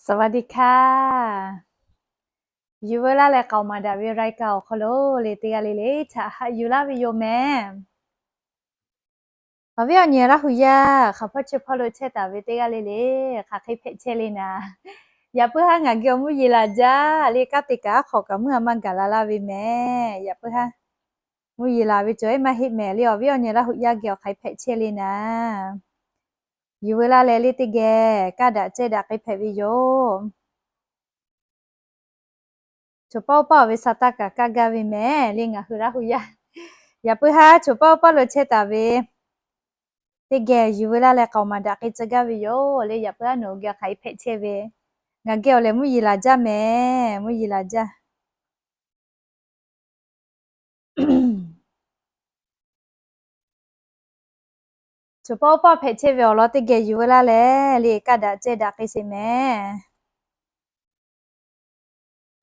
สวัสดีค่ะ Yuˬ veu laˇ leh k'aoˍ maˍ daꞈ ve รายการ awˬ hk'aw lo le teˇ g'aˇ le le htaꞈ haꞈ yuˬ laˇ ve yoˬ mehˍ. Awˬ viˉ awˬ nyi Laˇ hu yaˇ hk'aˬ hpawˇ chi hpawˇ lo chehˇ taˍ ve teˇ g'aˇ le le hk'aˬ hk'e hpehꞈ chehˇ le naˍ, yaꞈ puiˉ haˉ ngaˬ geh awˬ mvuhˇ yeˬ laˬ jaˇ le. Kanˉ te kaꞈ aˉ hk'awꞈ kaꞈ mvuhˇ a maˇ gaˬ la laˇ ve mehˍ. Yaꞈ puiˉ haˉ mvuhˇ yeˬ laˬ ve cawˬ ehˉ maˇ heˆ mehˍ le. Awˬ viˉ awˬ nyi Laˇ hu yaˇ geh awˬ hk'aˬ hk'e hpehꞈ chehˇ le naˍ, yuˬ veu laˇ leh le teˇ geh kaˇ daꞈ cehˇ daꞈ k'ai hpehꞈ ve yoˬ. Choˬ paˇ oˇ paˇ ve sa taˇ kaꞈ kaˇ gaˇ ve mehˍ le ngaˬ hui Laˇ hu yaˇ. Yaꞈ puiˉ haˉ choˬ paˇ oˇ paˇ lo chehˇ taˍ ve teˇ geh yuˬ veu laˇ leh k'aoˍ maˍ daꞈ k'ai tcuh gaˇ ve yoˬ le. Yaꞈ puiˉ haˉ nawˬ hui geh hk'aˬ hk'e hpehꞈ chehˇ ve, ngaˬ geh awˬ lehˬ mvuhˇ yeˬ laˬ jaˇ mehˍ. Mvuhˇ yeˬ laˬ jaˇ. Choˬ paˇ oˇ paˇ hpehꞈ chehˇ ve awˬ lawn teˇ geh yuˬ veu laˇ leh le kaˇ daꞈ cehˇ daꞈ k'ai sheˍ mehˍ.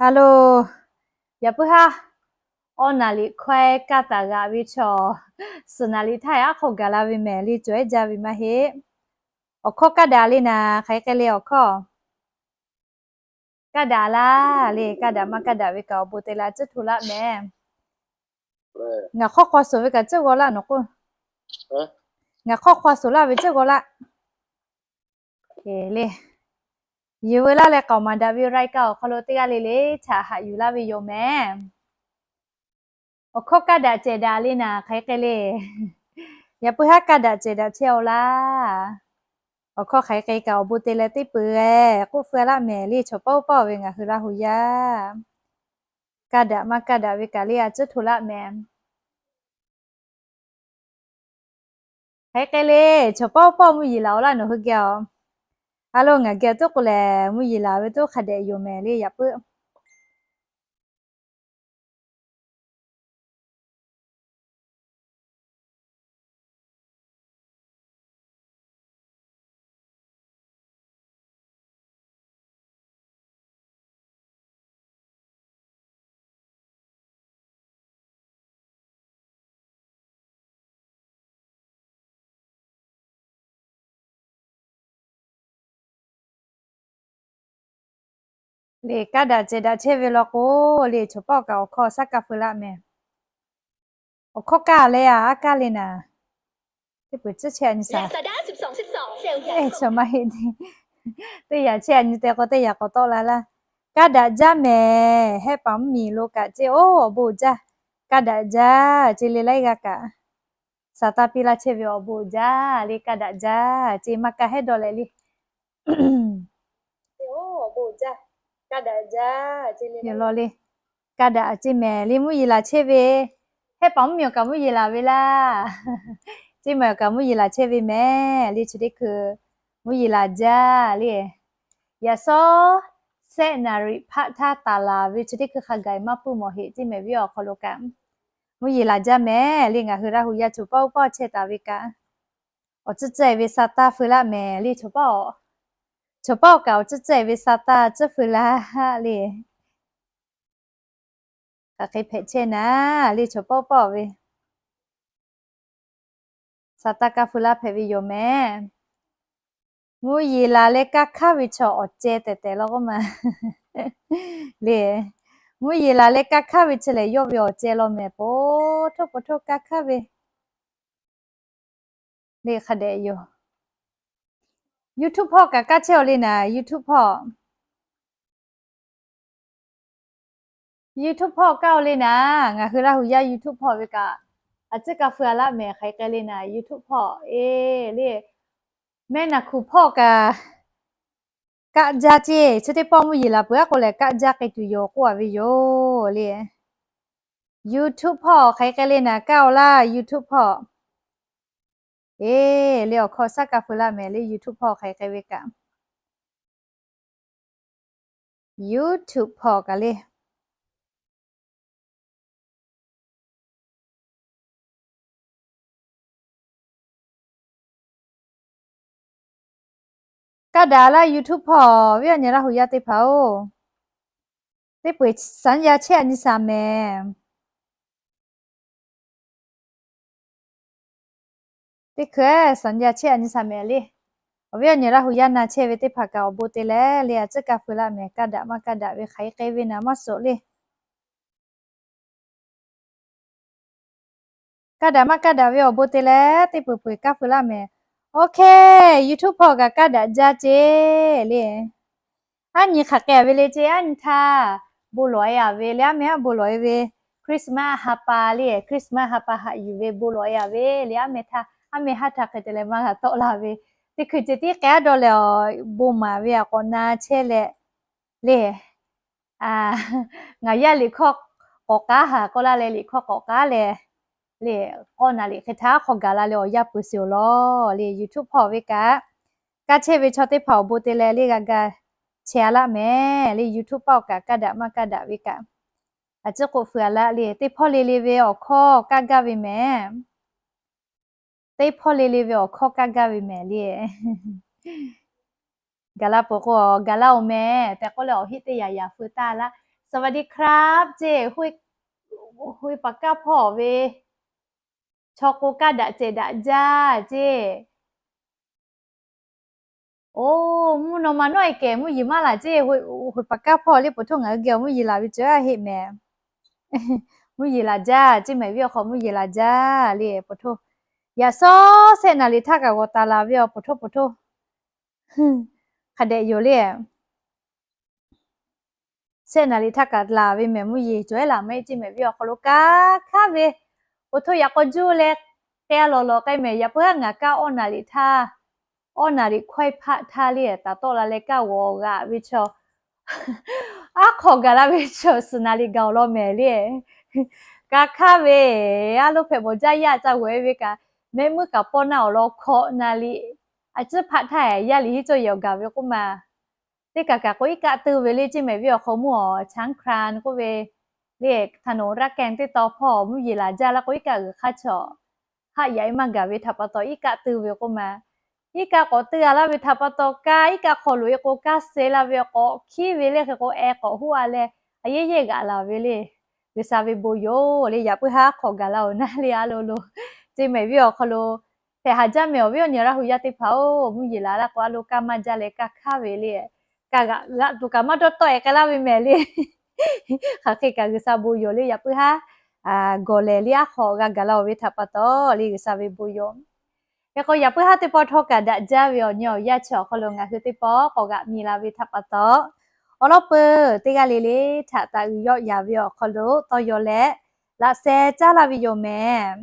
Aˬ lo, yaꞈ puiˉ haˉ awˇ naˍ riˍ hkawehˇ kaˇ taˍ g'aꞈ ve chaw, suhˍ naˍ riˍ htaˇ aˉ hk'aw gaˬ la ve mehˍ le cawˬ ehˉ jaˇ ve maˇ heˆ. Awˬ hkawˇ kaˇ daꞈ le naˍ, hk'aˬ hk'e k'ai le awˬ hkawˇ kaˇ daꞈ laˇ le. Kaˇ daꞈ maˇ kaˇ daꞈ ve kaꞈ awˬ bon te leh a ciˉ hto laˇ mehˍ. Ngaˬ hk'awˇ hk'aw suhˍ ve kaꞈ ciˉ g'aw laˇ nawˬ k'o, ngaˬ hk'awˇ hk'aw suhˍ laˇ ve ciˉ g'aw laˇ le. Yuˬ veu laˇ leh k'aoˍ maˍ daꞈ ve รายการ awˬ hk'aw lo teˇ g'aˇ le le htaꞈ haꞈ yuˬ laˇ ve yoˬ mehˍ. Awˬ hkawˇ kaˇ daꞈ cehˬ daꞈ le naˍ, hk'aˬ hk'e k'ai le. Yaꞈ puiˉ haˉ kaˇ daꞈ cehˬ daꞈ chehˇ-aw laˇ. Awˬ hkawˇ hk'aˬ hk'e k'ai kaꞈ awˬ bon te leh teˇ peuˬ g'a k'oˆ feu laˇ mehˍ le. Choˬ paˇ oˇ paˇ ve ngaˬ hui Laˇ hu yaˇ, kaˇ daꞈ maˇ kaˇ daꞈ ve kaꞈ le a ciˉ hto laˇ mehˍ. Hk'aˬ hk'e k'ai le, choˬ paˇ oˇ paˇ mvuhˇ yeˬ laˬ-aw laˇ nawˬ hui geh-aˬ. Aˬ lo ngaˬ geh tuˉ k'o lehˬ mvuhˇ yeˬ laˬ ve tuˉ hk'a dehꞈ yoˬ mehˍ le yaꞈ puiˉ le kaˇ daꞈ cehˬ daꞈ chehˇ ve law k'o le, choˬ paˇ kaꞈ awˬ hkawˇ shaˉ kaˇ feu laˇ mehˍ. Awˬ hkawˇ kaˇ leh a aˉ kaˇ le naˍ, teˇ peuˬ ciˉ chehˇ a nyi shaˍ, maˇ heˆ. Teˇ yaꞈ chehˇ a nyi te k'o teˇ yaꞈ k'awꞈ tawˆ la laˇ. Kaˇ daꞈ jaˇ mehˍ. Hehˆ paˍ mvuhˇ miˬ lo kaꞈ ceˇ oˇ awˬ bon jaˇ. Kaˇ daꞈ jaˇ ceˇ le laiˉ g'aˇ kaꞈ, saˍ taˇ piˇ laˇ chehˇ ve awˬ bon jaˇ le. Kaˇ daꞈ jaˇ ceˇ maˇ kaˇ hehˉ dawˇ leh le. Kaˇ daꞈ jaˇ ceˇ le, kaˇ daꞈ ceˇ mehˍ le mvuhˇ yeˬ laˬ chehˇ ve, hehˆ paˍ mvuhˇ miˬ awˬ kaꞈ mvuhˇ yeˬ laˬ ve laˇ. Ceˇ mehˍ awˬ kaꞈ mvuhˇ yeˬ laˬ chehˇ ve mehˍ le chi teˇ hkui mvuhˇ yeˬ laˬ jaˇ le. Yaꞈ sawˉ sehˆ naˍ riˍ hpaˆ htaˇ taˍ laˬ ve chi teˇ hkui hk'a gaˬ maˇ pfuhˇ mawˬ heˆ ceˇ mehˍ viˉ awˬ hk'aw lo kaꞈ mvuhˇ yeˬ laˬ jaˇ mehˍ le. Ngaˬ hui Laˇ hu yaˇ choˬ paˇ oˇ paˇ chehˇ taˍ ve kaꞈ, awˬ tcuhˇ tcuhˇ e ve sa taˇ feu laˇ mehˍ le. Choˬ paˇ kaꞈ awˬ tcuhˇ tcuhˇ e ve sa taˇ tcuhˇ feu laˇ le. Hk'aˬ hk'e hpehꞈ chehˇ naˍ le choˬ paˇ oˇ paˇ ve sa taˇ kaˇ feu laˇ hpehꞈ ve yoˬ mehˍ. Mvuhˇ yeˬ laˬ leh kaˇ hk'aˇ ve chaw awˬ ceh tehꞈ tehꞈ law k'oˆ ma le. Mvuhˇ yeˬ laˬ leh kaˇ hk'aˇ ve chi lehˬ yawˇ ve awˬ ceh law mehˍ. Po htoˇ po htoˇ kaˇ hk'aˇ ve le hk'a dehꞈ yoˬ. YouTube hpawˇ kaꞈ kaˇ chehˇ-aw le naˍ. YouTube hpawˇ, YouTube hpawˇ kaˇ-aw le naˍ. Ngaˬ hui Laˇ hu yaˇ YouTube hpawˇ ve kaꞈ a ciˉ kaˇ feu a laˇ mehˍ. Hk'aˬ hk'e k'ai le naˍ, YouTube hpawˇ e le, mehˆ naˬ hkuˬ hpawˇ kaꞈ kaˆ jaˇ ceˇ. Chi teˇ pawˆ mvuhˇ yeˬ laˬ peuˬ aˉ k'o lehˬ kaˆ jaˇ k'ai tuˬ yoˬ k'oˆ a ve yoˬ le. YouTube hpawˇ hk'aˬ hk'e k'ai le naˍ, kaˇ-aw laˇ YouTube hpawˇ e le. Awˬ hkawˇ shaˉ kaˇ feu laˇ mehˍ le YouTube hpawˇ hk'aˬ hk'e k'ai ve kaꞈ. YouTube hpawˇ kaꞈ le kaˇ daꞈ laˇ. YouTube hpawˇ viˉ awˬ nyi Laˇ hu yaˇ teˇ hpaˍ-oˬ, teˇ peu-eˬ สัญญาณ chehˇ a nyi shaˍ mehˍ. Teˇ hkui สัญญาณ chehˇ a nyi shaˍ mehˍ le. Awˬ viˉ awˬ nyi Laˇ hu yaˇ na chehˇ ve teˇ hpaˍ kaꞈ awˬ bon te leh le, a ciˉ kaˇ feu laˇ mehˍ, kaˇ daꞈ maˇ kaˇ daꞈ ve hk'aˬ hk'e k'ai ve naˍ maˇ suhˍ le. Kaˇ daꞈ maˇ kaˇ daꞈ ve awˬ bon te leh teˇ peuˬ peuˬ kaˇ feu laˇ mehˍ. Okay, YouTube hpawˇ kaꞈ kaˇ daꞈ jaˇ ceˇ le. Aˉ nyi hk'aˬ k'ai ve le ceˇ, aˉ nyi htaˇ bon lawˬ e a ve le, aˉ meh haˉ bon lawˬ e ve, Christmas ha pa le, Christmas ha pa haꞈ yuˬ ve bon lawˬ e a ve le, aˉ meh htaˇ, aˉ meh haˉ htaˇ hk'e te leh maˇ g'a tawˆ la ve, teˇ hkui ceh tiˉ k'ai aˉ dawˇ leh awˬ bon maˍ ve a k'awꞈ na chehˇ leh le. Ngaˬ yaˇ liꞈ hkawˇ k'awꞈ k'aˉ haˍ k'oˆ laˇ leh, liꞈ hkawˇ k'awꞈ k'aˉ leh le, k'awˇ naˍ liꞈ hk'e htaˇ hk'aw gaˬ la leh awˬ yanˇ peuˬ sheˍ awˬ lawn le, YouTube hpawˇ ve kaꞈ kaˇ chehˇ ve chaw teˇ hpaˍ awˬ bon te leh le g'a ga chehˇ a laˇ mehˍ le, YouTube hpawˇ kaꞈ kaˇ daꞈ maˇ kaˇ daꞈ ve kaꞈ, a ciˉ k'oˆ feu a laˇ le, teˇ hpawˇ le le ve awˬ hkawˇ kaˇ gaˇ ve mehˍ. Teˇ hpawˇ le le ve awˬ hkawˇ kaˇ gaˇ ve mehˍ le. Gaˬ la peuˬ k'o, gaˬ la oˬ mehˍ tehꞈ k'oˆ leh awˬ heˆ teˇ yanˇ yanˇ feu taˇ laˇ. สวัสดีครับ ceˇ, hui paˍ kaˇ hpawˇ ve chaw k'o kaˇ daꞈ cehˬ daꞈ jaˇ ceˇ. Oˬ, mvuhˇ naw ma nawˉ e kehˬ mvuhˇ yeˬ maˇ laˬ ceˇ, hui paˍ kaˇ hpawˇ le, po htoˇ ngaˬ hui geh awˬ mvuhˇ yeˬ laˬ ve cawˬ a heˆ mehˍ. Mvuhˇ yeˬ laˬ jaˇ ceˇ, mehˍ viˉ awˬ hk'aw mvuhˇ yeˬ laˬ jaˇ le, po htoˇ. Yaꞈ sawˉ sehˆ naˍ liꞈ htaˇ kaꞈ g'awˬ taˍ laˬ ve awˬ po htoˇ po htoˇ. Hk'a dehꞈ yoˬ le. Sehˆ naˍ liꞈ htaˇ kaꞈ laˬ ve mehˍ, mvuhˇ yeˬ cawˬ ehˉ laˬ maˇ heˆ ceˇ, mehˍ viˉ awˬ hk'aw lo kaˇ hk'aˉ ve, po htoˇ yaꞈ k'aw juˇ leh k'ai a lawˬ lawˬ k'ai mehˍ, yaꞈ puiˉ haˉ ngaˬ kaˇ awˇ naˍ liꞈ htaˇ, awˇ naˍ liꞈ hkawehˇ hpaˆ htaˇ le taˍ tawˆ la leh kaˇ g'awˬ g'aꞈ ve chaw aˉ hk'aw gaˬ laˇ ve chaw suhˍ naˍ liꞈ gaˬ awˬ lawn mehˍ le. Kaˇ hk'aˉ ve, aˉ lo hpehꞈ bawˬ jaˇ yaˇ ca g'awˬ e ve kaꞈ, mehˆ muiˉ kaꞈ pawˇ naˆ awˬ lawn hkawꞈ naˍ liꞈ a ciˉ hpaˆ htaˇ yaˇ liꞈ hiˉ cawˇ yehˬ awˬ gaˬ ve k'oˆ ma. Teˇ kaꞈ kaꞈ k'o iˉ kaˆ teuˇ ve le ceˇ, mehˍ viˉ awˬ hk'aw mvuhˇ awˬ chanˉ hk'aˇ k'oˆ ve le, htaꞈ nawˬ raˇ kehˬ teˇ taw hpawˇ mvuhˇ yeˬ laˬ jaˇ laˇ k'o iˉ kaˆ g'uiˬ hk'aˇ chaw haˆ yaꞈ e maˇ gaˬ ve htaꞈ pa taw iˉ kaˆ teuˇ ve k'oˆ ma. Iˉ kaˆ k'awꞈ teuˇ a laˇ ve htaꞈ pa taw kaˇ, iˉ kaˆ hk'aw loꞈ e k'o kaˇ seh la ve k'awꞈ hkiˉ ve le, hk'e k'o e k'awꞈ hoˆ a leh, a yehˇ yehˇ g'aꞈ laˬ ve le. G'uiˬ sha ve bon yoˬ le, yaꞈ puiˉ haˉ hk'aw gaˬ la oˬ naˉ le a lo lo. Ceˇ mehˍ viˉ awˬ hk'aw lo hpehꞈ haˍ jaˇ mehˍ, awˬ viˉ awˬ nyi Laˇ hu yaˇ teˇ hpaˍ oˬ, mvuhˇ yeˬ laˬ laˇ k'o a lo kaˇ maˇ jaˇ leh kaˇ hk'aˉ ve le. Kaˇ g'aꞈ g'aꞈ tuˬ kaꞈ maˇ dawˇ tawˆ e k'ai laˇ ve mehˍ le. Hk'aˬ hk'e kaꞈ g'uiˬ sha bon yoˬ le, yaꞈ puiˉ haˉ gawˬ lehˬ le aˉ hk'aw g'a gaˬ la oˬ ve htaꞈ pa taw le g'uiˬ sha ve bon yoˬ. Hk'e k'o yaꞈ puiˉ haˉ teˇ pawˆ htawˇ kaꞈ daꞈ jaˇ ve awˬ nyi awˬ yanˇ chi awˬ hk'aw lo ngaˬ hui teˇ pawˆ k'awꞈ g'aꞈ mi la ve htaꞈ pa taw, awˬ lawn peuˬ teˇ g'aˇ le le htaꞈ taꞈ uiˍ yawˆ yaˍ ve awˬ hk'aw lo tawˇ yaw leh laꞈ sheh caˉ laˇ ve yoˬ mehˍ.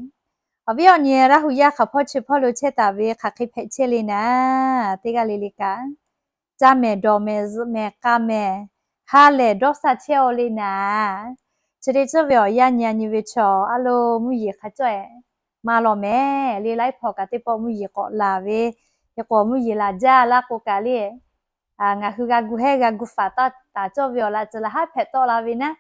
Awˬ viˉ awˬ nyi Laˇ hu yaˇ hk'aˬ hpawˇ chi hpawˇ lo chehˇ taˍ ve hk'aˬ hk'e hpehꞈ chehˇ le naˉ, teˇ g'aˇ le le kaꞈ caˇ mehˍ, dawˬ mehˍ, zuhꞈ mehˍ, k'a mehˍ, ha lehˬ dawˇ sha chehˇ aw le naˉ. Chi teˇ ceuˬ ve awˬ yanˇ nyi a nyi ve chaw a lo mvuhˇ yeˬ hk'a cawˇ e maˇ lawˬ mehˍ le, laiˉ hpaw kaꞈ teˇ pawˆ mvuhˇ yeˬ k'awꞈ laˬ ve, hk'e k'o mvuhˇ yeˬ laˬ jaˇ laˇ k'o kaꞈ le, ngaˬ hui g'a gu hehˇ g'a gu faˍ taˇ taˍ cawˇ ve awˬ laꞈ ceuˬ laˬ haˉ hpehꞈ tawˆ la ve naˉ,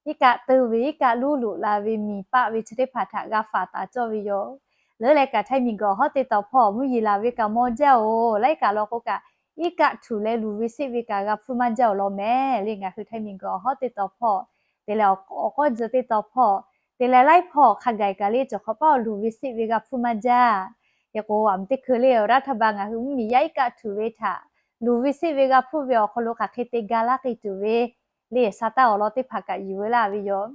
iˉ kaˆ teuˇ ve iˉ kaˆ luˉ loꞈ la ve miˬ paˆ ve chi teˇ hpaˍ htaꞈ g'a faˍ taˍ cawˇ ve yoˬ. Leuˉ leh kaꞈ Htaiˇ miˬ guiˬ awˬ hawˉ teˇ taw hpawˇ mvuhˇ yeˬ laˬ ve kaꞈ mawˇ jaˇ oˬ, laiˉ kaꞈ law k'o kaꞈ iˉ kaˆ htuꞈ leh luˬ ve seˆ ve kaꞈ g'a hpfuhˇ maˇ jaˇ awˬ lawn mehˍ le, ngaˬ hui Htaiˇ miˬ guiˬ awˬ hawˉ teˇ taw hpawˇ te leh awˬ k'awˇ tcuh teˇ taw hpawˇ te leh laiˉ hpaw hk'a gaˬ kaꞈ le cawˬ hk'awꞈ paˉ awˬ luˬ ve seˆ ve g'a hpfuhˇ maˇ jaˇ. Hk'e k'o aˬ meh teˇ hkui le awˬ raˉ htaˇ ba ngaˬ hui mvuhˇ miˬ yaˇ iˉ kaˆ htuꞈ ve htaꞈ luˬ ve seˆ ve g'a hpfuhˇ ve awˬ hk'aw lo hk'aˬ hk'e te ga laˇ k'ai tuˬ ve le sa taˇ awˬ lawn teˇ hpaˍ kaꞈ yuˬ ve laˇ ve yoˬ.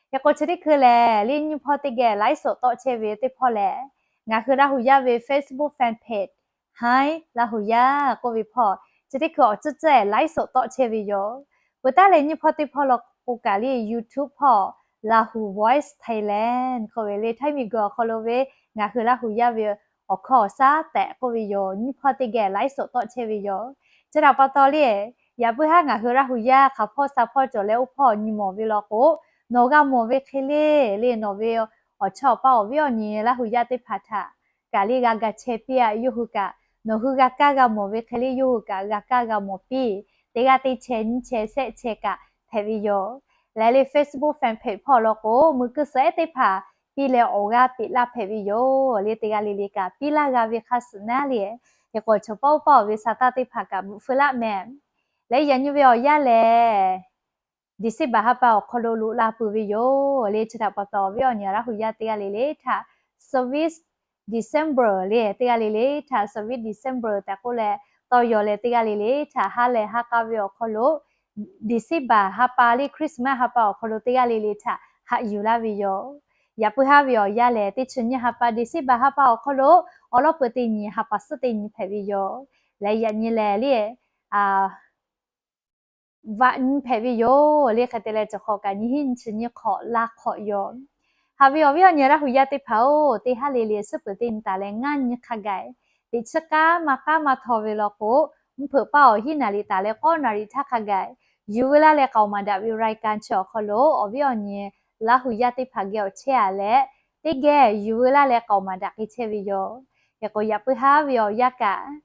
Hk'e k'o chi teˇ hkui lehˬ le nyiˇ hpawˇ teˇ geh laiˉ sawꞈ tawˆ chehˇ ve teˇ hpawˇ lehˬ, ngaˬ hui Laˇ hu yaˇ ve Facebook fan page Htaiˇ Laˇ hu yaˇ k'oˆ ve hpawˇ chi teˇ hkui awˬ tcuhˉ tcuhˉ laiˉ sawꞈ tawˆ chehˇ ve yoˬ. Peuˬ taˉ leh nyiˇ hpawˇ teˇ hpawˇ law k'o kaꞈ le YouTube hpawˇ Laˇ hu Voice Thailand k'oˆ ve le Htaiˇ miˬ guiˬ awˬ hk'aw lo ve ngaˬ hui Laˇ hu yaˇ ve awˬ hkawˇ awˬ shaˉ tehꞈ k'oˆ ve yoˬ. Nyiˇ hpawˇ teˇ geh laiˉ sawꞈ tawˆ chehˇ ve yoˬ. Chi htaꞈ pa taw le, yaꞈ puiˉ haˉ ngaˬ hui Laˇ hu yaˇ hk'aˬ hpawˇ sha hpawˇ cawˬ leh oˇ hpawˇ nyi mawˬ ve law k'o, nawˬ g'a mawˬ ve hk'e le, le nawˬ ve awˬ chawˇ awˬ paˇ awˬ viˉ awˬ nyi Laˇ hu yaˇ teˇ hpaˍ htaꞈ kaꞈ le g'a ga chehˇ piˇ a, yawˇ hui kaꞈ nawˬ hui g'a kaˇ g'a mawˬ ve hk'e le yawˇ hui kaꞈ g'a kaˇ g'a mawˬ piˇ. Teˇ g'aˇ teˇ chehˇ nyiˇ chehˇ shehˆ chehˇ kaꞈ hpehꞈ ve yoˬ. Leh le Facebook fan page hpawˇ law k'o meuˇ kuiˬ suhˍ ehˉ teˇ hpaˍ piˇ leh awˬ g'aˇ peꞈ laˇ hpehꞈ ve yoˬ. Le teˇ g'aˇ le le kaꞈ piˇ laˇ g'a ve hk'a suhˍ naˉ le, hk'e k'o chaw paˇ oˇ paˇ awˬ ve sa taˇ teˇ hpaˍ kaꞈ bvuhꞈ feu laˆ mehˍ. Leh yaꞈ nyi ve awˬ yanˇ lehˬ December ha pa awˬ hk'aw lo loꞈ la peuˬ ve yoˬ. Le chi htaꞈ pa taw awˬ viˉ awˬ nyi Laˇ hu yaˇ teˇ g'aˇ le le htaꞈ service December le teˇ g'aˇ le le htaꞈ, service December tehꞈ k'oˆ leh tawˇ yaw leh teˇ g'aˇ le le htaꞈ ha lehˬ ha k'a ve awˬ hk'aw lo, December ha pa le Christmas ha pa awˬ hk'aw lo teˇ g'aˇ le le htaꞈ haꞈ yuˬ laˇ ve yoˬ. Yaꞈ puiˉ haˉ ve awˬ yanˇ lehˬ, teˇ chi nyiˇ ha pa December ha pa awˬ hk'aw lo awˬ lawn peuˬ teˇ nyi ha pa suhˉ teˇ nyi hpehꞈ ve yoˬ. Leh yaꞈ nyi lehˬ le, vaꞈ nyi hpehꞈ ve yoˬ le. Hk'e te leh cawˬ hk'awꞈ kaꞈ nyiˇ hinˉ nyiˇ chi nyiˇ hk'awꞈ laˇ hk'awꞈ yoˬ. Haꞈ ve awˬ viˉ awˬ nyi Laˇ hu yaˇ teˇ hpaˍ-oˬ, teˇ haˉ le le suhˉ peuˬ teˇ nyi taˍ leh ngaˇ nyi hk'a gaˬ, teꞈ chiˇ k'aˉ maˇ k'aˉ maˇ htaw ve law k'o, mvuhˇ hpeuꞈ paˇ awˬ hiˉ naˍ riˍ taˍ leh k'awˇ naˍ riˍ htaˇ hk'a gaˬ, yuˬ veu laˇ leh k'aoˍ maˍ daꞈ ve รายการ chi awˬ hk'aw lo awˬ viˉ awˬ nyi Laˇ hu yaˇ teˇ hpaˍ geh awˬ chehˇ-a leh, teˇ geh yuˬ veu laˇ leh k'aoˍ maˍ daꞈ k'ai chehˇ ve yoˬ. Hk'e k'o yaꞈ puiˉ haˉ ve awˬ yanˇ kaꞈ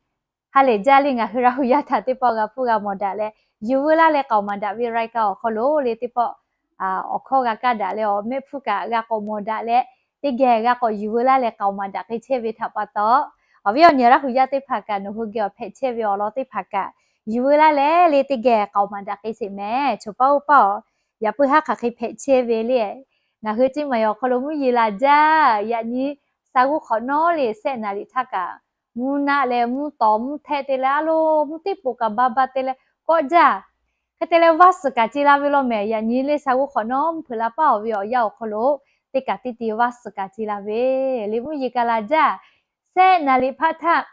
ha lehˬ jaˇ le, ngaˬ hui Laˇ hu yaˇ htaꞈ teˇ pawˆ g'a hpuˇ g'a mawˬ daꞈ leh, yuˬ veu laˇ leh k'aoˍ maˍ daꞈ ve รายการ awˬ hk'aw lo le teˇ pawˆ awˬ hkawˇ g'a kaˇ daꞈ leh awˬ mehˆ hpfuhˇ kaꞈ g'a k'awꞈ mawˬ daꞈ leh, teˇ geh g'a k'awꞈ yuˬ veu laˇ leh k'aoˍ maˍ daꞈ k'ai chehˇ ve htaꞈ pa taw, awˬ viˉ awˬ nyi Laˇ hu yaˇ teˇ hpaˍ kaꞈ nawˬ hui geh awˬ hpehꞈ chehˇ ve awˬ lawn teˇ hpaˍ kaꞈ yuˬ veu laˇ leh le teˇ geh k'aoˍ maˍ daꞈ k'ai sheˍ mehˍ. Choˬ paˇ oˇ paˇ-oˬ, yaꞈ puiˉ haˉ hk'aˬ hk'e hpehꞈ chehˇ ve le. Ngaˬ hui Ceˇ maiˍ awˬ hk'aw lo mvuhˇ yeˬ laˬ jaˇ. Yaꞈ nyi sa g'uˇ hk'awꞈ nawˉ le sehˆ naˍ riˍ htaˇ kaꞈ, mvuhˇ naˆ leh mvuhˇ tawˍ mvuhˇ htehˆ te leh a lo mvuhˇ teˇ poˍ kaꞈ ba ba te leh kawˆ jaˇ. Hk'e te leh vaˇ suhˍ kaꞈ ce la ve law mehˍ. Yaꞈ nyi le sa g'uˇ hk'awꞈ nawˉ mvuhˇ hpeuꞈ la paˇ awˬ ve awˬ yanˇ awˬ hk'aw lo teˇ kaꞈ teˇ te vaˇ suhˍ kaꞈ ce la ve le, mvuhˇ yeˬ kaꞈ laˬ jaˇ. Sehˆ naˍ riˍ hpaˇ htaˇ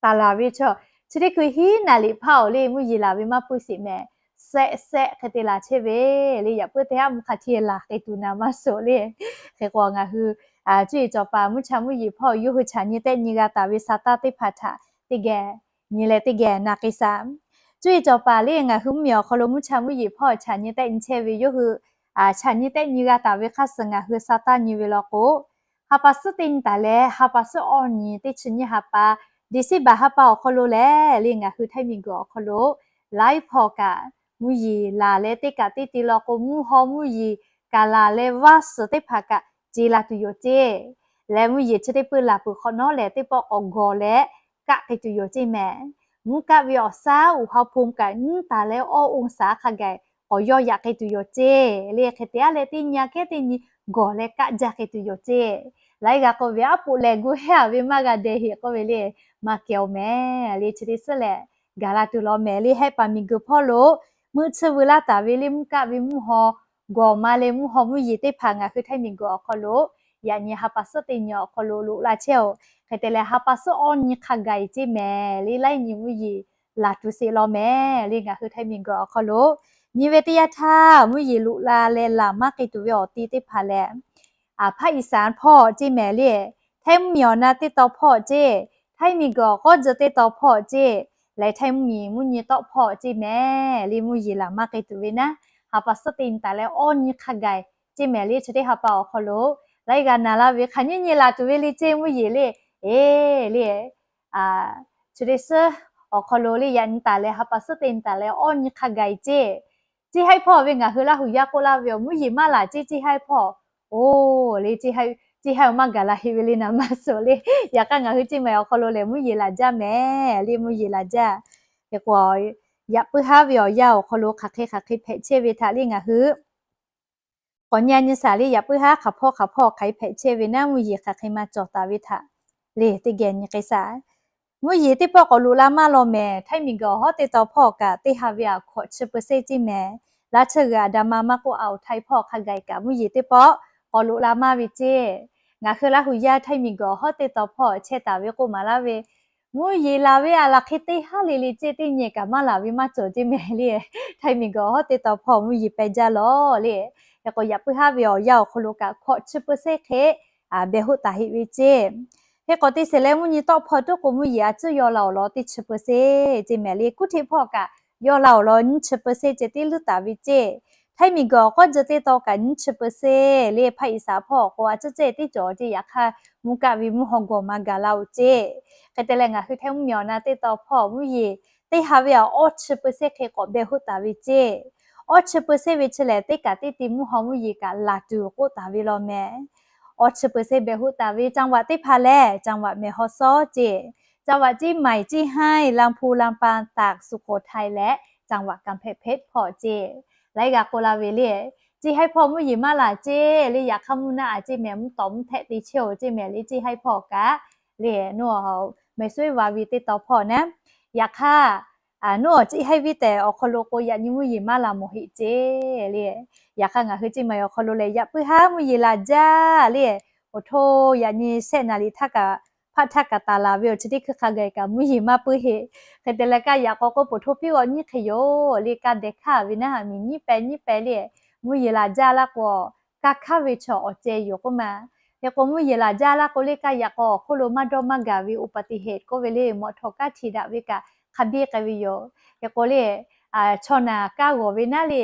taˍ laˬ ve chaw, chi teˇ hkui hiˉ naˍ riˍ hpaˇ awˬ le mvuhˇ yeˬ laˬ ve maˇ puiˉ sheˍ mehˍ. Sehˆ sehˆ hk'e te laˬ chehˇ ve le, yaꞈ puiˉ teˇ haˉ mvuhˇ hk'a hteˇ laˬ k'ai tuˬ naˍ maˇ suhˍ le. Hk'e k'o ngaˬ hui cuˇ yiˍ cawˬ paˍ mvuhˇ cha mvuhˇ yeˬ hpawˇ yawˇ hui chaꞈ nyi tehˆ nyi g'a taˍ ve sa taˇ teˇ hpaˍ htaꞈ teˇ geh nyi leh teˇ geh na k'ai shaˍ. Cuˇ yiˍ cawˬ paˍ le ngaˬ hui mvuhˇ miˬ awˬ hk'aw lo mvuhˇ cha mvuhˇ yeˬ hpawˇ chaꞈ nyi tehˆ nyi chehˇ ve yawˇ hui chaꞈ nyi tehˆ nyi g'a taˍ ve hk'aˇ suh ngaˬ hui sa taˇ nyi ve law k'o, ha pa suhˉ teˇ nyi taˍ leh ha pa suhˉ awˇ nyi teˇ chi nyiˇ ha pa, December ha pa awˬ hk'aw lo lehˬ le ngaˬ hui Htaiˇ miˬ guiˬ awˬ hk'aw lo laiˉ hpawˇ kaꞈ mvuhˇ yeˬ laˬ leh teˇ kaꞈ teˇ te law k'o mvuhˇ haw mvuhˇ yeˬ kaꞈ laˬ leh vaˇ suhˍ teˇ hpaˍ kaꞈ ce la tuˬ yoˬ ceˇ. Leh mvuhˇ yeˬ chi teˇ peuˬ laˬ peuˬ hk'awꞈ nawˉ lehˬ teˇ pawˆ k'awꞈ gawˬ leh kaˆ k'ai tuˬ yoˬ ceˇ mehˍ. Mvuhˇ kaˆ ve awˬ shaˉ uˬ ha hpu kaꞈ nyiˉ taˍ leh awˇ องศา hk'a gaˬ k'awꞈ yawˇ yaꞈ k'ai tuˬ yoˬ ceˇ le. Hk'e te a leh teˇ nyi a kehˉ teˇ nyi gawˬ leh kaˆ jaˇ k'ai tuˬ yoˬ ceˇ. Laiˉ g'a k'oˆ ve aˉ poꞈ lehˬ gu hehˉ-a ve maˇ g'a deh heꞈ k'oˆ ve le, maˇ kehˬ-oˬ mehˍ le. Chi teˇ suhˉ lehˬ gaˬ la tuˬ law mehˍ le. Hehˆ paˍ miˬ guiˬ hpawˇ lo meuˆ tsuhˇ veu laˇ taˍ ve le mvuhˇ kaˆ ve mvuhˇ haw gawˬ ma leh mvuhˇ haw mvuhˇ yeˬ teˇ hpaˍ ngaˬ hui Htaiˇ miˬ guiˬ awˬ hk'aw lo yaꞈ nyi ha pa suhˉ teˇ nyi awˬ hk'aw lo loꞈ la chehˇ-oˬ. Hk'e te leh ha pa suhˉ awˇ nyi hk'a gaˬ ceˇ mehˍ le, laiˉ nyi mvuhˇ yeˬ laˬ tuˬ sheˍ law mehˍ le. Ngaˬ hui Htaiˇ miˬ guiˬ awˬ hk'aw lo nyi ve teˇ yanˇ htaˇ mvuhˇ yeˬ loꞈ la leh laˬ maˇ k'ai tuˬ ve awˬ ti teˇ hpaˍ lehˬ, ภาคอีสาน hpawˇ ceˇ mehˍ le. Htaiˇ mvuhˇ miˬ awˬ na teˇ taw hpawˇ ceˇ, Htaiˇ miˬ guiˬ awˬ k'awˉ tcuh teˇ taw hpawˇ ceˇ, leh Htaiˇ mvuhˇ miˬ mvuhˇ nyi tawˆ hpawˇ ceˇ mehˍ le. Mvuhˇ yeˬ laˬ maˇ k'ai tuˬ ve naˉ, ha pa suhˉ teˇ nyi taˍ leh awˇ nyi hk'a gaˬ ceˇ mehˍ le. Chi teˇ ha pa awˬ hk'aw lo laiˉ g'a naˍ laˇ ve hk'aˬ nyiˇ nyi laˬ tuˬ ve le ceˇ mvuhˇ yeˬ le. Eˬ le, chi teˇ suhˉ awˬ hk'aw lo le yaꞈ nyi taˍ leh ha pa suhˉ teˇ nyi taˍ leh awˇ nyi hk'a gaˬ ceˇ. Ceˇ haiˉ hpawˇ ve ngaˬ hui Laˇ hu yaˇ k'oˆ laˇ ve awˬ mvuhˇ yeˬ maˇ laˬ ceˇ, ceˇ haiˉ hpawˇ. Oˬ le, ceˇ haiˉ maˇ gaˬ la heꞈ ve le naˍ maˇ suhˍ le. Yaꞈ hk'aˇ ngaˬ hui ceˇ mehˍ awˬ hk'aw lo lehˬ mvuhˇ yeˬ laˬ jaˇ mehˍ le, mvuhˇ yeˬ laˬ jaˇ. Hk'e k'o yaꞈ puiˉ haˉ ve awˬ yanˇ awˬ hk'aw lo hk'aˬ hk'e hk'aˬ hk'e hpehꞈ chehˇ ve htaꞈ le ngaˬ hui k'awꞈ nyi a nyi shaˍ le. Yaꞈ puiˉ haˉ hk'aˬ hpawˇ hk'aˬ hpawˇ hk'aˬ hk'e hpehꞈ chehˇ ve naˉ mvuhˇ yeˬ hk'aˬ hk'e maˇ cawˬ taˍ ve htaꞈ le teˇ geh nyi k'ai shaˍ. Mvuhˇ yeˬ teˇ pawˆ k'awꞈ loꞈ la maˇ law mehˍ. Htaiˇ miˬ guiˬ awˬ hawˉ teˇ taw hpawˇ kaꞈ teˇ ha ve aꞈ hkawꞈ chi เปอร์เซ็นต์ ceˇ mehˍ. Laˇ chehˇ g'uiˬ aˬ daꞈ ma maˇ k'oˆ, aˬ oˬ Htaiˇ hpawˇ hk'a gaˬ kaꞈ mvuhˇ yeˬ teˇ pawˆ k'awꞈ loꞈ la maˇ ve ceˇ. Ngaˬ hui Laˇ hu yaˇ Htaiˇ miˬ guiˬ awˬ hawˉ teˇ taw hpawˇ chehˇ taˍ ve k'oˆ maˍ laˇ ve, mvuhˇ yeˬ laˬ ve aˬ laˬ hk'e teˇ haˉ le le ceˇ, teˇ nyi kaꞈ maˇ laˬ ve maˇ cawˬ ceˇ mehˍ le. Htaiˇ miˬ guiˬ awˬ hawˉ teˇ taw hpawˇ mvuhˇ yeˬ pehˇ jaˇ lawˬ le. Hk'e k'o yaꞈ puiˉ haˉ ve awˬ yanˇ awˬ hk'aw lo kaꞈ hkawꞈ chi เปอร์เซ็นต์ hk'e behˬ hoˆ taˍ heꞈ ve ceˇ. Hk'e k'o teˇ sheˍ leh mvuhˇ nyi tawˆ hpawˇ tuˉ k'o mvuhˇ yeˬ a tcuhˉ yaw la awˬ lawn teˇ chi เปอร์เซ็นต์ ceˇ mehˍ le. Kuˇ hteꞈ hpawˇ kaꞈ yaw la awˬ lawn nyiˇ chi เปอร์เซ็นต์ ceˇ, teˇ leuˉ taˍ ve ceˇ. Htaiˇ miˬ guiˬ awˬ k'awˉ tcuh teˇ taw kaꞈ nyiˇ chi เปอร์เซ็นต์ le. Hpaˆ iˍ saˍ hpawˇ k'o a tcuhˉ ceˇ teˇ cawˬ ceˇ, yaꞈ hk'aˇ mvuhˇ kaˆ ve mvuhˇ haw gawˬ ma gaˬ la oˬ ceˇ. Hk'e te leh ngaˬ hui Htaiˇ mvuhˇ miˬ awˬ na teˇ taw hpawˇ mvuhˇ yeˬ teˇ ha ve aˬ awˇ chi เปอร์เซ็นต์ hk'e k'awꞈ behˬ hoˆ taˍ ve ceˇ. Awˇ chi เปอร์เซ็นต์ ve chi lehˬ teˇ kaꞈ teˇ ti mvuhˇ haw mvuhˇ yeˬ kaꞈ laˬ tuˬ k'oˆ taˍ ve law mehˍ. Awˇ chi เปอร์เซ็นต์ behˬ hoˆ taˍ ve จังหวัด teˇ hpaˍ lehˬ, จังหวัด แม่ฮ่องสอน ceˇ, จังหวัด เชียงใหม่ เชียงราย ลำพูน ลำปาง ตาก สุโขทัย leh จังหวัด กำแพงเพชร hpawˇ ceˇ. Laiˉ g'a k'oˆ laˇ ve le, ceˇ haiˉ hpawˇ mvuhˇ yeˬ maˇ laˬ ceˇ le. Yaꞈ hk'aˇ mvuhˇ naˆ a ceˇ mehˍ, mvuhˇ tawˍ mvuhˇ htehˆ te chehˇ-oˬ ceˇ mehˍ le, ceˇ haiˉ hpawˇ kaꞈ le. Nawˬ mehˍ suˉ eˉ va ve teˇ taw hpawˇ naˉ. Yaꞈ hk'aˇ nawˬ ceˇ haiˉ viˉ tehꞈ awˬ hk'aw lo k'o, yaꞈ nyi mvuhˇ yeˬ maˇ laˬ mawˬ heˆ ceˇ le. Yaꞈ hk'aˇ ngaˬ hui ceˇ maˬ awˬ hk'aw lo lehˬ, yaꞈ puiˉ haˉ mvuhˇ yeˬ laˬ jaˇ le. Awˬ htoˇ yaꞈ nyi shehˆ naˍ riˍ htaˇ kaꞈ, hpaˆ htaˇ kaꞈ taˍ laˬ ve awˬ chi teˇ hkui hk'a gaˬ kaꞈ mvuhˇ yeˬ maˇ puiˉ heˆ. Hk'e te leh kaˇ yaꞈ k'aw k'oˆ, poˬ htoˇ piˇ g'awˬ nyiˇ hk'e yoˬ le. Kaˇ dehˬ hkaˇ ve naˉ, miˬ nyiˇ pehˍ nyiˇ pehˍ le, mvuhˇ yeˬ laˬ jaˇ laˇ k'o, kaˇ hkaˇ ve chaw awˬ ceh yoˬ k'oˆ ma. Hk'e k'o mvuhˇ yeˬ laˬ jaˇ laˇ k'o le, kaˇ yaꞈ k'aw awˬ hk'oˆ lo maˇ dawˇ maˇ gaˬ ve อุบัติเหตุ k'oˆ ve le, mawꞈ htawꞈ kaˇ hti daꞈ ve kaꞈ hk'a biˇ k'ai ve yoˬ. Hk'e k'o le, chaw naˬ kaˇ g'awˬ ve naˉ le,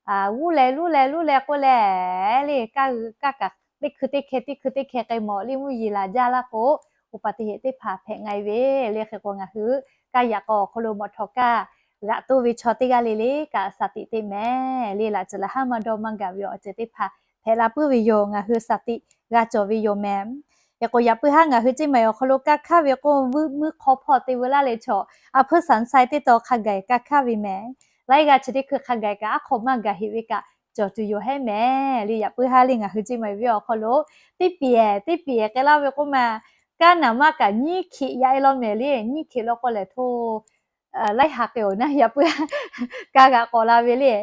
g'uˇ leh luˉ leh luˉ leh k'oˆ leh le, kaˇ kaꞈ teˇ hkui teˇ hkeh teˇ hkui teˇ hkeh k'ai mawˬ le, mvuhˇ yeˬ laˬ jaˇ laˇ k'o, อุบัติเหตุ teˇ hpaˍ hpehꞈ nga e ve le. Hk'e k'o ngaˬ hui kaˇ yaꞈ k'aw awˬ hk'aw lo mawꞈ htawꞈ kaˇ g'aꞈ toˇ ve chaw teˇ g'aˇ le le kaꞈ สติ teˇ mehˍ le, laꞈ tcuh laꞈ haˉ maˇ dawˇ maˇ gaˬ ve awˬ ceuˬ teˇ hpaˍ hpehꞈ la puiˉ ve yoˬ. Ngaˬ hui สติ g'a cawˬ ve yoˬ mehˍ. Hk'e k'o yaꞈ puiˉ haˉ ngaˬ hui ceˇ maˬ awˬ hk'aw lo kaˇ hkaˇ ve k'o, vuiˇ muiˇ hk'aw hpawˇ te veu laˇ leh chaw a hpuiˇ sanˍ saiˍ teˇ taw hk'a gaˬ kaˇ hkaˇ ve mehˍ. Laiˉ g'aˇ chi teˇ hkui hk'a gaˬ kaꞈ aˉ hk'aw maˇ gaˬ heˆ ve kaꞈ cawˬ tuˬ yoˬ hehˉ mehˍ le. Yaꞈ puiˉ haˉ le ngaˬ hui ceˇ maˬ ve awˬ hk'aw lo teˇ piˍ ehˍ teˇ piˍ ehˍ k'ai laˇ ve k'oˆ ma, kaˇ naˍ maˇ kaꞈ nyiˇ hkiꞈ yaꞈ e law mehˍ le. Nyiˇ hkiꞈ law k'o lehˬ htoˇ laiˉ ha k'ai-oˬ naˉ, yaꞈ puiˉ haˉ kaˇ g'aꞈ k'awꞈ la ve le.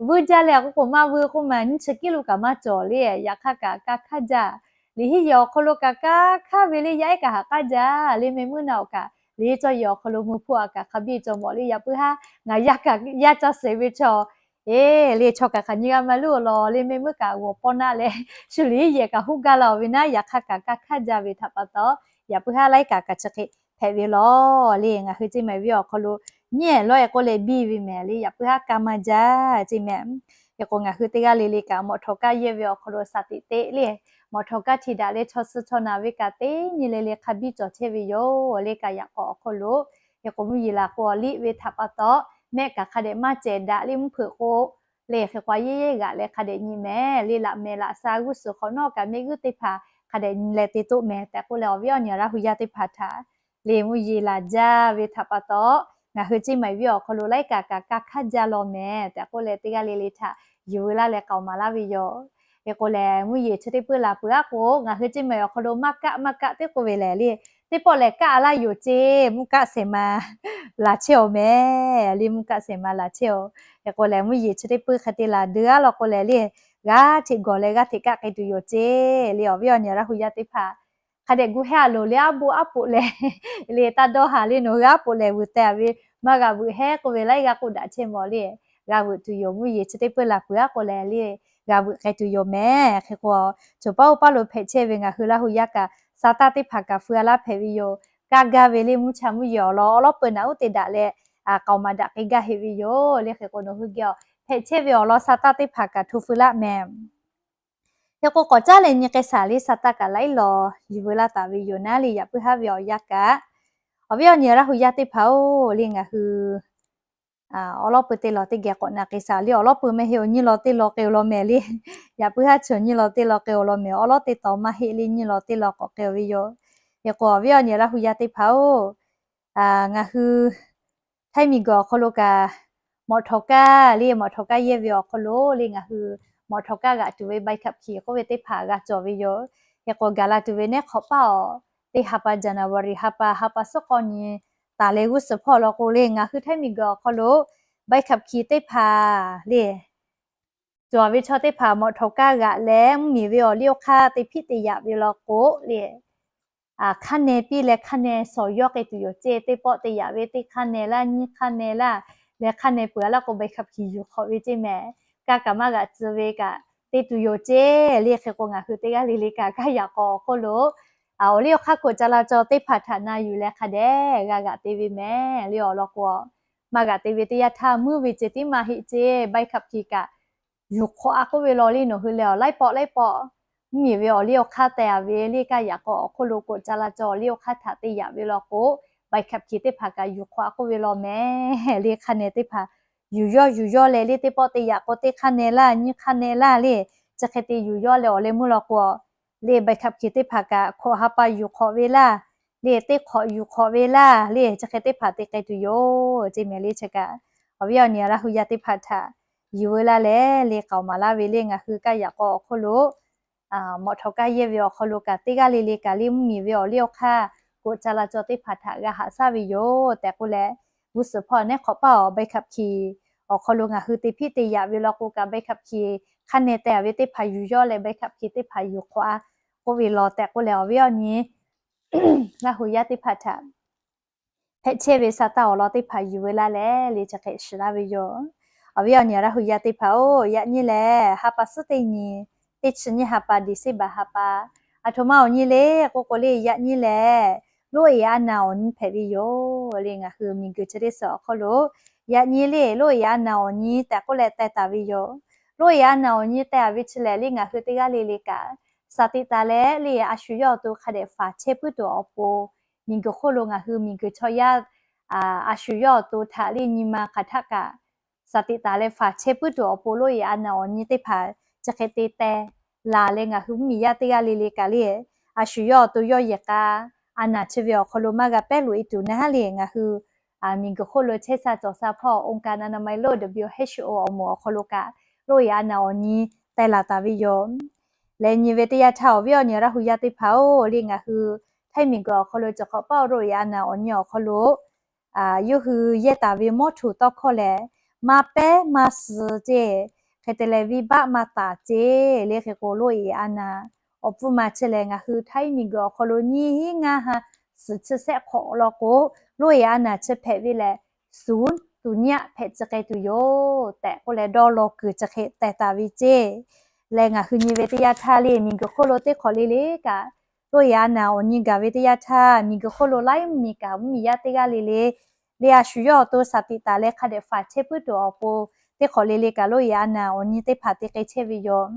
Vuiˇ jaˇ leh k'oˆ k'o maˇ vuiˇ k'oˆ ma, nyiˇ chi kiˉ lo kaꞈ maˇ cawˬ le. Yaꞈ hk'aˇ kaꞈ kaˇ hkaˇ jaˇ. Liꞈ hiˉ yehˬ awˬ hk'aw lo kaꞈ kaˇ hkaˇ ve le, yaˇ ehˉ kaꞈ haꞈ k'aˉ jaˇ le. Meh muiˉ naˆ awˬ kaꞈ liꞈ hiˉ cawˇ yehˬ awˬ hk'aw lo mvuh hpfuhˆ a kaꞈ hk'a biˇ cawˬ mawˬ le. Yaꞈ puiˉ haˉ ngaˬ yaˇ kaꞈ yaˇ ca suhˍ ve chaw, eˬ le, chaw kaꞈ hk'aˬ nyi g'a maˇ luˉ awˬ lawn le. Meh muiˉ kaꞈ g'awˬ pawˇ naˆ leh shu liꞈ hiˉ yehˬ kaꞈ huˉ gaˇ la-oˬ ve naˉ, yaꞈ hk'aˇ kaꞈ kaˇ hkaˇ jaˇ ve htaꞈ pa taw, yaꞈ puiˉ haˉ laiˉ kaꞈ kaꞈ chi hk'e hpehꞈ ve law le. Ngaˬ hui ceˇ maˬ ve awˬ hk'aw lo nyiˇ ehˍ lawˇ ehˍ k'oˆ leh biˇ ve mehˍ le. Yaꞈ puiˉ haˉ kaˇ maˇ jaˇ ceˇ mehˍ. Hk'e k'o ngaˬ hui teˇ g'aˇ le le kaꞈ mawꞈ htawꞈ kaˇ yehˇ ve awˬ hk'aw lo สติ teˇ le, mawꞈ htawꞈ kaˇ hti daꞈ leh chaw suh chaw naˬ ve kaꞈ teˇ nyi le le hk'a biˇ cawˬ chehˇ ve yoˬ le. Kaˇ yaꞈ k'aw awˬ hk'oˆ lo hk'e k'o mvuhˇ yeˬ laˬ k'o liꞈ ve htaꞈ pa taw, mehˆ kaꞈ hk'a dehꞈ maˇ cehˬ daꞈ le, mvuhˇ hpeuꞈ k'o le, hk'e k'o a yehˇ yehˇ g'aꞈ leh hk'a dehꞈ nyi mehˍ le. Laꞈ mehˍ laꞈ sha g'uˇ suhˍ hk'awꞈ nawˉ kaꞈ mehˆ g'uˇ teˇ hpaˍ hk'a dehꞈ nyi leh te toˆ mehˍ tehꞈ k'oˆ leh, awˬ viˉ awˬ nyi Laˇ hu yaˇ teˇ hpaˍ htaꞈ le mvuhˇ yeˬ laˬ jaˇ ve htaꞈ pa taw, ngaˬ hui ceˇ maˬ viˉ awˬ hk'aw lo laiˉ kaꞈ kaꞈ kaˇ hkaˇ jaˇ law mehˍ tehꞈ k'oˆ leh, teˇ g'aˇ le le htaꞈ yuˬ veu laˇ leh k'aoˍ maˍ laˇ ve yoˬ. Hk'e k'o lehˬ, mvuhˇ yeˬ chi teˇ peuˇ laˬ peuˬ aˉ k'o, ngaˬ hui ceˇ maˬ awˬ hk'aw lo maˇ kaˆ maˇ kaˆ teˇ k'oˆ ve lehˬ le, teˇ pawˆ lehˬ kaˆ a laˇ yoˬ ceˇ, mvuhˇ kaˆ shehˍ ma laˬ chehˇ-oˬ mehˍ le, mvuhˇ kaˆ shehˍ ma laˬ chehˇ-oˬ. Hk'e k'o lehˬ, mvuhˇ yeˬ chi teˇ peuˇ hk'e te laˬ deu aˉ law k'o lehˬ le, g'aˇ hteꞈ gawˬ leh g'aˇ hteꞈ kaˆ k'ai tuˬ yoˬ ceˇ le. Awˬ viˉ awˬ nyi Laˇ hu yaˇ teˇ hpaˍ hk'a dehꞈ gu hehˉ a loˍ le, aˉ boˆ aˉ poꞈ lehˬ le, taˇ dawˇ haˍ le, nawˬ hui aˉ poꞈ lehˬ vuiˬ teh a ve, maˇ g'a vuiˬ hehˉ k'oˆ ve laiˉ g'aˇ k'oˆ daꞈ chehˇ mawˬ le. G'a vuiˬ tuˬ yoˬ, mvuhˇ yeˬ chi teˇ peuˇ laˬ peuˬ aˉ k'o lehˬ le, g'a vuiˬ k'ai tuˬ yoˬ mehˍ. Hk'e k'o, choˬ paˉ oˇ paˉ lo hpehꞈ chehˇ ve ngaˬ hui Laˇ hu yaˇ kaꞈ sa taˇ teˇ hpaˍ kaꞈ feu a laˇ hpehꞈ ve yoˬ. Kaˇ gaˇ ve le, mvuhˇ cha mvuhˇ yeˬ awˬ lawn awˉ lawˉ peuˬ naꞈ uˉ te daꞈ leh, k'aoˍ maˍ daꞈ k'ai gaˇ heˆ ve yoˬ le. Hk'e k'o, nawˬ hui geh hpehꞈ chehˇ ve awˬ lawn sa taˇ teˇ hpaˍ kaꞈ hto feu laˇ mehˍ. Hk'e k'o, k'awꞈ caˉ leh nyi k'ai shaˍ le, sa taˇ kaꞈ laiˉ law yuˬ veu laˇ taˍ ve yoˬ naˉ le. Yaꞈ puiˉ haˉ ve awˬ yanˇ kaꞈ, awˬ viˉ awˬ nyi Laˇ hu yaˇ teˇ hpaˍ-oˬ le, ngaˬ hui awˉ lawˉ peuˬ teˇ law teˇ geh k'awꞈ na k'ai shaˍ le. Awˬ lawˉ peuˬ maˇ heˆ-oˬ, nyiˇ law teˇ law k'ai-oˬ law mehˍ le. Yaꞈ puiˉ haˉ chi nyiˇ law teˇ law k'ai-oˬ law mehˍ. Awˉ lawˉ teˇ taw maˇ heˆ le, nyiˇ law teˇ law k'awꞈ k'ai-oˬ ve yoˬ. Hk'e k'o, awˬ viˉ awˬ nyi Laˇ hu yaˇ teˇ hpaˍ-oˬ, ngaˬ hui htaiˇ miˬ guiˬ awˬ hk'aw lo kaꞈ, mawꞈ htawꞈ kaˇ le, mawꞈ htawꞈ kaˇ yehˇ ve awˬ hk'aw lo le, ngaˬ hui mawꞈ htawꞈ kaˇ g'aꞈ tuˬ ve ใบขับขี่ k'oˆ ve teˇ hpaˍ g'a cawˬ ve yoˬ. Hk'e k'o, gaˬ la tuˬ ve neˉ hk'awꞈ paˇ-oˬ, teˇ ha pa January ha pa, ha pa suhˉ k'awˇ nyi taˍ leh g'uˇ suhˍ hpawˇ law k'o le, ngaˬ hui htaiˇ miˬ guiˬ awˬ hk'aw lo ใบขับขี่ teˇ hpaˍ le, cawˬ ve chaw teˇ hpaˍ mawꞈ htawꞈ kaˇ g'aꞈ leh, mvuhˇ miˬ ve awˬ liˇ awˬ hk'aˇ te hpiˆ te yaꞈ ve law k'o le, hk'aˇ neh piˇ leh hk'aˇ neh shawˍ yawˇ k'ai tuˬ yoˬ ceˇ. Teˇ pawˆ te yaꞈ ve teˇ hk'aˇ neh laˇ, nyiˇ hk'aˇ neh laˇ, leh hk'aˇ neh peuˬ a laˇ k'o ใบขับขี่ yuˬ hk'awꞈ ve ceˇ mehˍ. Kaˇ kaꞈ maˇ g'aꞈ tcuh ve kaꞈ te tuˬ yoˬ ceˇ le. Hk'e k'o, ngaˬ hui teˇ g'aˇ le le kaꞈ kaˇ yaꞈ k'aw awˬ hk'oˆ lo awˬ liˇ awˬ hk'aˇ กฎจราจร teˇ hpaˍ htaꞈ na yuˬ leh hk'a dehꞈ g'a g'aꞈ te ve mehˍ le. Awˬ lawn k'o, maˇ g'aꞈ te ve teˇ yanˇ htaˇ meuˇ ve ceh tiˉ maˇ heˆ ceˇ, ใบขับขี่ kaꞈ yuˬ hk'awꞈ a k'oˆ ve law le. Nawˬ hui lehˬ awˬ laiˉ pawˆ laiˉ pawˆ mvuhˇ miˬ ve awˬ liˇ awˬ hk'aˇ teh a ve le, kaˇ yaꞈ k'aw awˬ hk'oˆ lo กฎจราจร awˬ liˇ awˬ hk'aˇ htaꞈ te yaꞈ ve law k'o, ใบขับขี่ teˇ hpaˍ kaꞈ yuˬ hk'awꞈ a k'oˆ ve law mehˍ le. Hk'aˇ neh teˇ hpaˍ yuˬ yawˇ yuˬ yawˇ leh le, teˇ pawˆ te yaꞈ k'o teˇ hk'aˇ neh laˇ, nyiˇ hk'aˇ neh laˇ le, chi hk'e te yuˬ yawˇ leh awˬ leh meuˇ law k'o, le ใบขับขี่ teˇ hpaˍ kaꞈ hkawꞈ ha pa yuˬ hk'awꞈ ve laˇ le, teˇ hk'awꞈ yuˬ hk'awꞈ ve laˇ le, chi hk'e teˇ hpaˍ te k'ai tuˬ yoˬ ceˇ mehˍ le. Chi kaꞈ awˬ viˉ awˬ nyi Laˇ hu yaˇ teˇ hpaˍ htaꞈ yuˬ veu laˇ leh le k'aoˍ maˍ laˇ ve le ngaˬ hui kaˇ yaꞈ k'aw awˬ hk'oˆ lo mawꞈ htawˍ kaˇ yehˇ ve awˬ hk'aw lo kaꞈ teˇ g'aˇ le le kaꞈ le mvuhˇmiˬ ve awˬ liˇ awˬ hk'aˇ k'oꞈ ca la caw teˇ hpaˍ htaꞈ g'a haꞈ shaˉ ve yoˬ tehꞈ k'oˆ leh, g'uˇ suhˍ hpawˇ neˉ hk'awꞈ paˇ awˬ ใบขับขี่ awˬ hk'aw lo ngaˬ hui te hpiˆ te yaꞈ ve law k'o kaꞈ ใบขับขี่ hk'a neh teh ve teˇ hpaˍ yuˬ yawˇ leh ใบขับขี่ teˇ hpaˍ yuˬ hk'awꞈ a k'oˆ ve law tehꞈ k'oˆ leh awˬ viˉ awˬ nyi Laˇ hu yaˇ teˇ hpaˍ htaꞈ hpehꞈ chehˇ ve sa taˇ awˬ lawn teˇ hpaˍ yuˬ veu laˇ leh le chi hk'e shiˍ laˇ ve yoˬ. Awˬ viˉ awˬ nyi Laˇ hu yaˇ teˇ hpaˍ-oˬ, yaꞈ nyi lehˬ ha pa suhˉ teˇ nyi, teˇ chi nyiˇ ha pa December ha pa, aˬ htoꞈ ma awˬ nyi le k'oˆ k'o le yaꞈ nyi lehˬ, Loˇ e a naˍ awˬ nyi hpehꞈ ve yoˬ le. Ngaˬ hui miˬguiˬ chi teˇ suhˍ awˬ hk'aw lo yaꞈ nyi le Loˇ e a naˍ awˬ nyi tehꞈ k'oˆ leh teh taˍ ve yoˬ. Loˇ e a naˍ awˬ nyi teh a ve chi lehˬ le ngaˬ hui teˇ g'aˇ le le kaꞈ สติ taˍ leh le a shu yawˇ awˬ to hk'a dehꞈ faˍ chehˇ puiˉ tuˬ awˬ pon, miˬguiˬ hk'oˆ lo ngaˬ hui miˬguiˬ chaw yaˇ a shu yawˇ awˬ to htaꞈ le nyi ma hk'aˬ htaˆ kaꞈ สติ taˍ leh faˍ chehˇ puiˉ tuˬ awˬ pon Loˇ e a naˍ awˬ nyi teˇ hpaˍ chi hk'e te teh laˬ leh ngaˬ hui mvuhˇmiˬ yaˇ teˇ g'aˇ le le kaꞈ le a shu yawˇ awˬ to yawˇ yehˬ k'a a naˍ chi ve awˬ hk'aw lo maˇ g'a pehˉ loꞈ e tuˬ naˉ le ngaˬ hui miˬguiˬ hk'oˆ lo chehˇ sha cawˬ sha hpawˇ องค์การอนามัยโลก WHO awˬ moˍ awˬ hk'aw lo kaꞈ Loˇ e a naˍ awˬ nyi teh laˬ taˍ ve yoˬ. Leh nyi ve teˇ yanˇ htaˇ awˬ viˉ awˬ nyi Laˇ hu yaˇ teˇ hpaˍ-oˬ le ngaˬ hui Htaiˇ miˬguiˬ awˬ hk'aw lo cawˬ hk'awꞈ paˇ Loˇ e a naˍ awˬ nyi awˬ hk'aw lo yawˇ hui yehˇ taˍ ve mawˇ htuˬ tawˇ hkawˇ lehˬ, maˇ pehˉ maˇ suh ceˇ, hk'e te leh venˇbaˆ maˇ taˍ ceˇ le. Hk'e k'o Loˇ e a naˍ awˬ pfuhˇ ma chi lehˬ ngaˬ hui Htaiˇ miˬguiˬ awˬ hk'aw lo nyiˇ hinˉ ngaˇ ha suhˍ chi sehˆ hk'awꞈ law k'o, Loˇ e a naˍ chi hpehꞈ ve lehˬ, suhˍ tuˬ nyaˆ hpehꞈ chi k'ai tuˬ yoˬ tehꞈ k'oˆ leh dawˇ law kuiˬ chi hk'e teh taˍ ve ceˇ. Leh ngaˬ hui nyi ve teˇ yanˇ htaˇ le miˬguiˬ hk'oˆ lo teˇ hk'awꞈ le le kaꞈ Loˇ e a naˍ awˬ nyi gaˬ ve teˇ yanˇ htaˇ miˬguiˬ hk'oˆ lo laiˉ mvuhˇmiˬ kaꞈ mvuhˇmiˬ yaˇ teˇ g'aˇ le le le a shu yawˇ awˬ to สติ taˍ leh hk'a dehꞈ faˍ chehˇ puiˉ tuˬ awˬ pon teˇ hk'awꞈ le le kaꞈ Loˇ e a naˍ awˬ nyi teˇ hpaˍ te k'ai chehˇ ve yoˬ.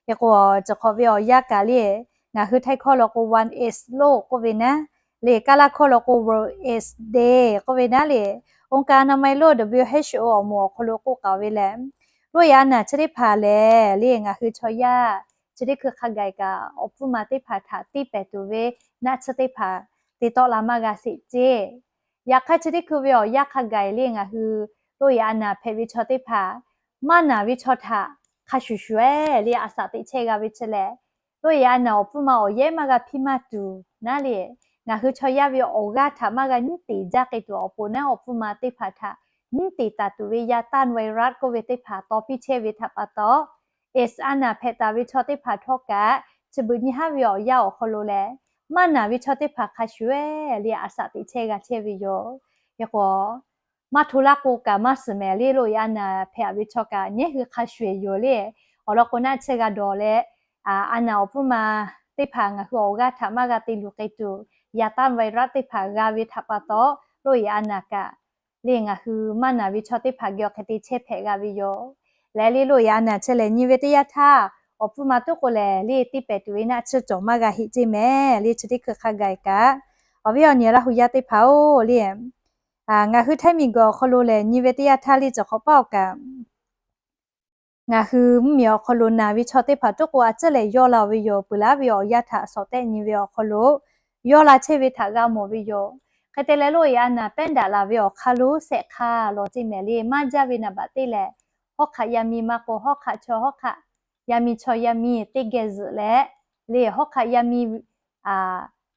Hk'e k'o cawˬ hk'awꞈ ve awˬ yanˇ kaꞈ le ngaˬ hui Htaiˇ hkawˇ law k'o One AIDS โรค k'oˆ ve naˉ le, Kaˇlaˇ hkawˇ law k'o World AIDS Day k'oˆ ve naˉ le, องค์การอนามัยโลก WHO awˬ moˍ awˬ hk'aw lo k'oˆ k'aoˍ ve lehˬ, Loˇ e a naˍ chi teˇ hpaˍ lehˬ le ngaˬ hui chaw yaˇ chi teˇ hkui hk'a gaˬ kaꞈ awˬ pfuhˇ ma teˇ hpaˍ htaꞈ tiˇ pehˍ tuˬ ve naˆ tsuhˇ teˇ hpaˍ te tawˆ la maˇ g'a sheˍ ceˇ. Yaꞈ hk'aˇ chi teˇ hkui ve awˬ yanˇ hk'a gaˬ le ngaˬ hui Loˇ e a naˍ hpehꞈ ve chaw teˇ hpaˍ maˇ naˬ ve chaw htaꞈ hk'a shuˍ shuˍ-eˬ le a shaꞈ teꞈ chehˇ g'a ve chi lehˬ, Loˇ e a naˍ awˬ pfuhˇ ma awˬ yehˉ maˇ g'a hpiˇ maˇ tuˬ naˉ le, ngaˬ hui chaw yaˇ ve awˬ g'aˇ htaꞈ maˇ g'a nyiˉ teˍ jaˇ k'ai tuˬ awˬ pon naˉ awˬ pfuhˇ ma teˇ hpaˍ htaꞈ nyiˉ teˍ taˍ tuˬ ve ยาต้านไวรัส k'oˆ ve teˇ hpaˍ taw piˇ chehˇ ve htaꞈ pa taw, AIDS a naˍ hpehꞈ taˍ ve chaw teˇ hpaˍ htawˇ kaꞈ chi beuꞈ nyi haˉ ve awˬ yanˇ awˬ hk'aw lo lehˬ, maˇ naˬ ve chaw teˇ hpaˍ hk'a shuˍ-eˬ le a shaꞈ teꞈ chehˇ g'a chehˇ ve yoˬ. Hk'e k'o maˇ hto laˇ k'o kaꞈ maˇ suhˍ mehˍ le Loˇ e a naˍ hpehꞈ ve chaw kaꞈ nehˉ hui hk'a shuˍ-eˬ yoˬ le. Awˬ lawn k'o naˆ tsuhˇ g'a dawˬ leh a naˍ awˬ pfuhˇ ma teˇ hpaˍ ngaˬ hui awˬ g'aˇ htaꞈ maˇ g'a te luˬ k'ai tuˬ ยาต้านไวรัส teˇ hpaˍ g'a ve htaꞈ pa taw, Loˇ e a naˍ kaꞈ le ngaˬ hui maˇ naˬ ve chaw teˇ hpaˍ geh awˬ hk'e te chehˇ hpehꞈ g'a ve yoˬ. Leh le Loˇ e a naˍ chi lehˬ nyi ve teˇ yanˇ htaˇ awˬ pfuhˇ ma tuˉ k'o lehˬ le tiˇ pehˍ tuˬ ve naˆ tsuhˇ cawˬ maˇ g'a heˆ ceˇ mehˍ le chi teˇ hkui hk'a gaˬ kaꞈ. Awˬ viˉ awˬ nyi Laˇ hu yaˇ teˇ hpaˍ-oˬ le, ngaˬ hui Htaiˇ miˬguiˬ awˬ hk'aw lo lehˬ nyi ve teˇ yanˇ htaˇ le cawˬ hk'awꞈ paˇ awˬ kaꞈ ngaˬ hui mvuhˇmiˬ awˬ hk'aw lo naˬ ve chaw teˇ hpaˍ tuˉ k'o a ciˉ lehˬ yawˇ la-oˬ ve yoˬ. Peuˬ laˇ ve awˬ yanˇ htaꞈ shawˍ tehˆ nyi ve awˬ hk'aw lo yawˇ la chehˇ ve htaꞈ g'a mawˬ ve yoˬ. Hk'e te leh Loˇ e a naˍ pehˉ daꞈ laˬ ve awˬ hk'aˇ lo shehˆ hk'aˇ lawˬ ceˇ mehˍ le maˇ jaˇ ve naˍ baꞈ teˇ lehˬ, hawˉ hk'aꞈ yaˇ miˇ maˇ k'o hawˉ hk'aꞈ chaw hawˉ hk'aꞈ yaˇ miˇ chaw yaˇ miˇ teˇ geh zuhꞈ leh le hawˉ hk'aꞈ yaˇ miˇ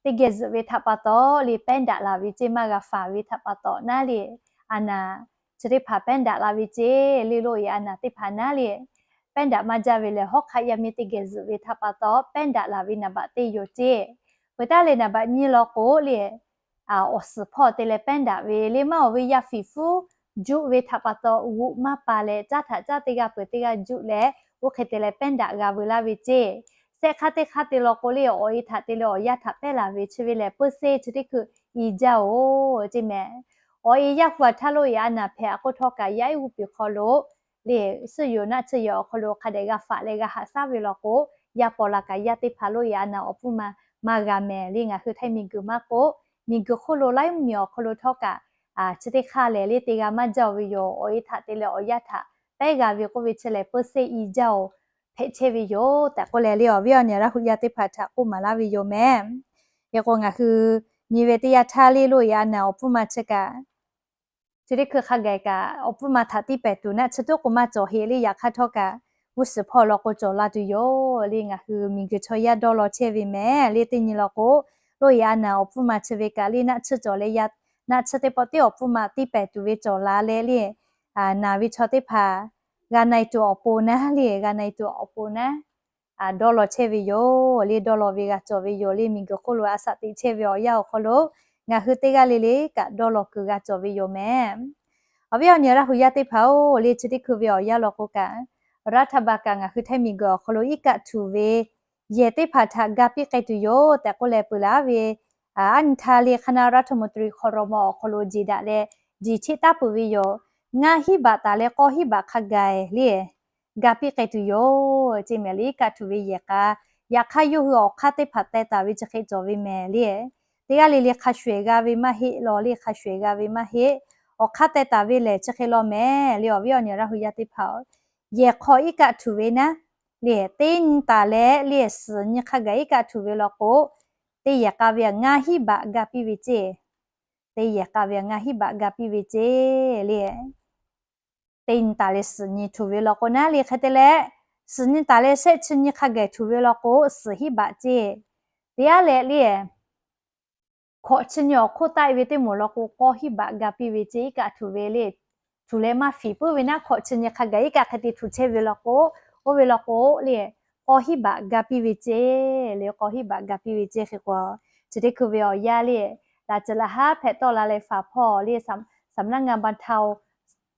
teˇ geh zuhꞈ ve htaꞈ pa taw le pehˉ daꞈ laˬ ve ceˇ maˇ g'a faˍ ve htaꞈ pa taw naˉ le a naˍ chi teˇ hpaˍ pehˉ daꞈ la ve ceˇ le Loˇ e a naˍ teˇ hpaˍ naˉ le pehˉ daꞈ maˇ jaˇ ve lehˬ hawˉ hk'aꞈ yaˇ miˇ teˇ geh zuhꞈ ve htaꞈ pa taw pehˉ daꞈ laˬ ve naˍ baꞈ teˇ yoˬ ceˇ. Peuˬ taˉ leh naˍ baꞈ nyiˇ law k'o le awˬ suhˍ hpawˇ te leh pehˉ daꞈ ve le maˇ oˬ ve yaˇ fiˍ fuˉ juˆ ve htaꞈ pa taw g'uꞈ maˇ pa leh caˉ htaꞈ caˉ teˇ g'aˇ peuˬ teˇ g'aˇ juˆ leh oˇ hk'e te leh pehˉ daꞈ g'a veu laˇ ve ceˇ. Shehˆ hk'aˇ teˇ hk'aˇ te law k'o le awˬ e htaꞈ te leh awˬ yanˇ htaꞈ pehˉ laˬ ve chi ve lehˬ เปอร์เซ็นต์ chi teˇ hkui i jaˇ-oˬ ceˇ mehˍ. Awˬ e yaˇ hu a htaˇ Loˇ e a naˍ hpehꞈ a k'oˆ htawˇ kaꞈ yaˇ iˉ g'uˇ piˍ hk'aw lo le suhˆ yoˬ naˆ tsuhˇ yoˬ awˬ hk'aw lo hk'a dehꞈ g'a faꞈ leh g'a haꞈ shaˉ ve law k'o, yaˇ paw la kaꞈ yaˇ teˇ hpaˍ Loˇ e a naˍ awˬ pfuhˇ ma maˇ g'a mehˍ le ngaˬ hui Htaiˇ miˬguiˬ maˇ k'o, miˬguiˬ hk'oˆ lo laiˉ mvuhˇmiˬ awˬ hk'aw lo htawˇ kaꞈ chi teˇ hk'aˇ lehˬ le te g'a maˇ jaˇ-oˬ ve yoˬ. Awˬ e htaꞈ te leh awˬ yanˇ htaꞈ pehˉ g'a ve k'oˆ ve chi lehˬ เปอร์เซ็นต์ i jaˇ-oˬ hpehꞈ chehˇ ve yoˬ tehꞈ k'oˆ leh le awˬ viˉ awˬ nyi Laˇ hu yaˇ teˇ hpaˍ htaꞈ k'oˆ maˍ laˇ ve yoˬ mehˍ. Hk'e k'o ngaˬ hui nyi ve teˇ yanˇ htaˇ le Loˇ e a naˍ awˬ pfuhˇ ma chi kaꞈ Chi teˇ hkui hk'a gaˬ kaꞈ awˬ pfuhˇ ma htaꞈ tiˇ pehˍ tuˬ naˆ tsuhˇ tiˉ k'o maˇ cawˬ heˆ le. Yaꞈ hk'aˇ htawˇ kaꞈ g'uˇ suhˍ hpawˇ law k'o cawˬ la tuˬ yoˬ le. Ngaˬ hui miˬguiˬ chaw yaˇ dawˇ law chehˇ ve mehˍ le. Teˇ nyi law k'o, loˇ e a naˍ awˬ pfuhˇ ma chi ve kaꞈ le naˆ tsuhˇ cawˬ leh, naˆ tsuhˇ teˇ pawˆ tiˉ awˬ pfuhˇ ma tiˇ pehˍ tuˬ ve cawˬ la leh le, naˬ ve chaw teˇ hpaˍ g'a na-e tuˬ awˬ pon naˉ le, g'a na-e tuˬ awˬ pon naˉ dawˇ law chehˇ ve yoˬ le. Dawˇ law ve g'a cawˬ ve yoˬ le. Miˬguiˬ hk'oˆ lo a shaꞈ teꞈ chehˇ ve awˬ yanˇ awˬ hk'aw lo ngaˬ hui teˇ g'aˇ le le kaꞈ dawˇ law kuiˬ g'a cawˬ ve yoˬ mehˍ. Awˬ viˉ awˬ nyi Laˇ hu yaˇ teˇ hpaˍ-oˬ le, chi teˇ hkui ve awˬ yanˇ law k'o kaꞈ, รัฐบาล kaꞈ ngaˬ hui Htaiˇ miˬguiˬ awˬ hk'aw lo iˉ kaˆ htuꞈ ve yehˬ teˇ hpaˍ htaꞈ ga piˇ k'ai tuˬ yoˬ tehꞈ k'oˆ leh peuˬ laˇ ve, aˉ nyi htaˇ le คณะรัฐมนตรี ครม. awˬ hk'aw lo jeˬ daꞈ leh jeˬ cheˆ taˉ peuˬ ve yoˬ. Ngaˇ hinˉ baꞈ taˍ leh k'awˇ hinˉ baꞈ hk'a gaˬ le ga piˇ k'ai tuˬ yoˬ ce mehˍ le. Iˉ kaˆ htuꞈ ve yehˬ k'a, yaꞈ hk'aˇ yawˇ hui awˬ hk'aˇ teˇ hpaˍ teh taˍ ve chi hk'e cawˬ ve mehˍ le. Teˇ g'aˇ le le hk'a shuˍ eˬ g'a ve maˇ heˆ law le, hk'a shuˍ eˬ g'a ve maˇ heˆ. Awˬ hk'aˇ teh taˍ ve lehˬ chi hk'e law mehˍ le. Awˬ viˉ awˬ nyi Laˇ hu yaˇ teˇ hpaˍ-oˬ, yehˬ hk'aw iˉ kaˆ htuꞈ ve naˉ le, teˇ nyi taˍ leh le suhˍ nyi hk'a gaˬ iˉ kaˆ htuꞈ ve law k'o, teˇ yehˬ k'a ve ngaˇ hinˉ baꞈ ga piˇ ve ce. Teˇ yehˬ k'a ve ngaˇ hinˉ baꞈ ga piˇ ve ce le. Teˇ nyi taˍ leh suhˍ nyi htuꞈ ve law k'o naˉ le hk'e te leh, suhˍ nyi taˍ leh shehˆ chi nyi hk'a gaˬ htuꞈ ve law k'o suhˍ hinˉ baꞈ ce. Teˇ g'aˇ leh le, hkawꞈ chi nyi awˬ hk'oˆ taˆ e ve teˇ moˍ law k'o k'awˇ hinˉ baꞈ ga piˇ ve ce. Iˉ kaˆ htuꞈ ve le, htuꞈ leh maˇ fiˍ puiˉ ve naˉ, hkawꞈ chi nyi hk'a gaˬ iˉ kaˆ hk'e te htuꞈ chehˇ ve law k'o, oˇ ve law k'o le, k'awˇ hinˉ baꞈ ga piˇ ve ce le. K'awˇ hinˉ baꞈ ga piˇ ve ce hk'e k'o, chi teˇ hkui ve awˬ yanˇ le, laꞈ ceuˬ laꞈ haˉ hpehꞈ tawˆ la leh faˍ hpawˇ le, สำนักงานบรรเทา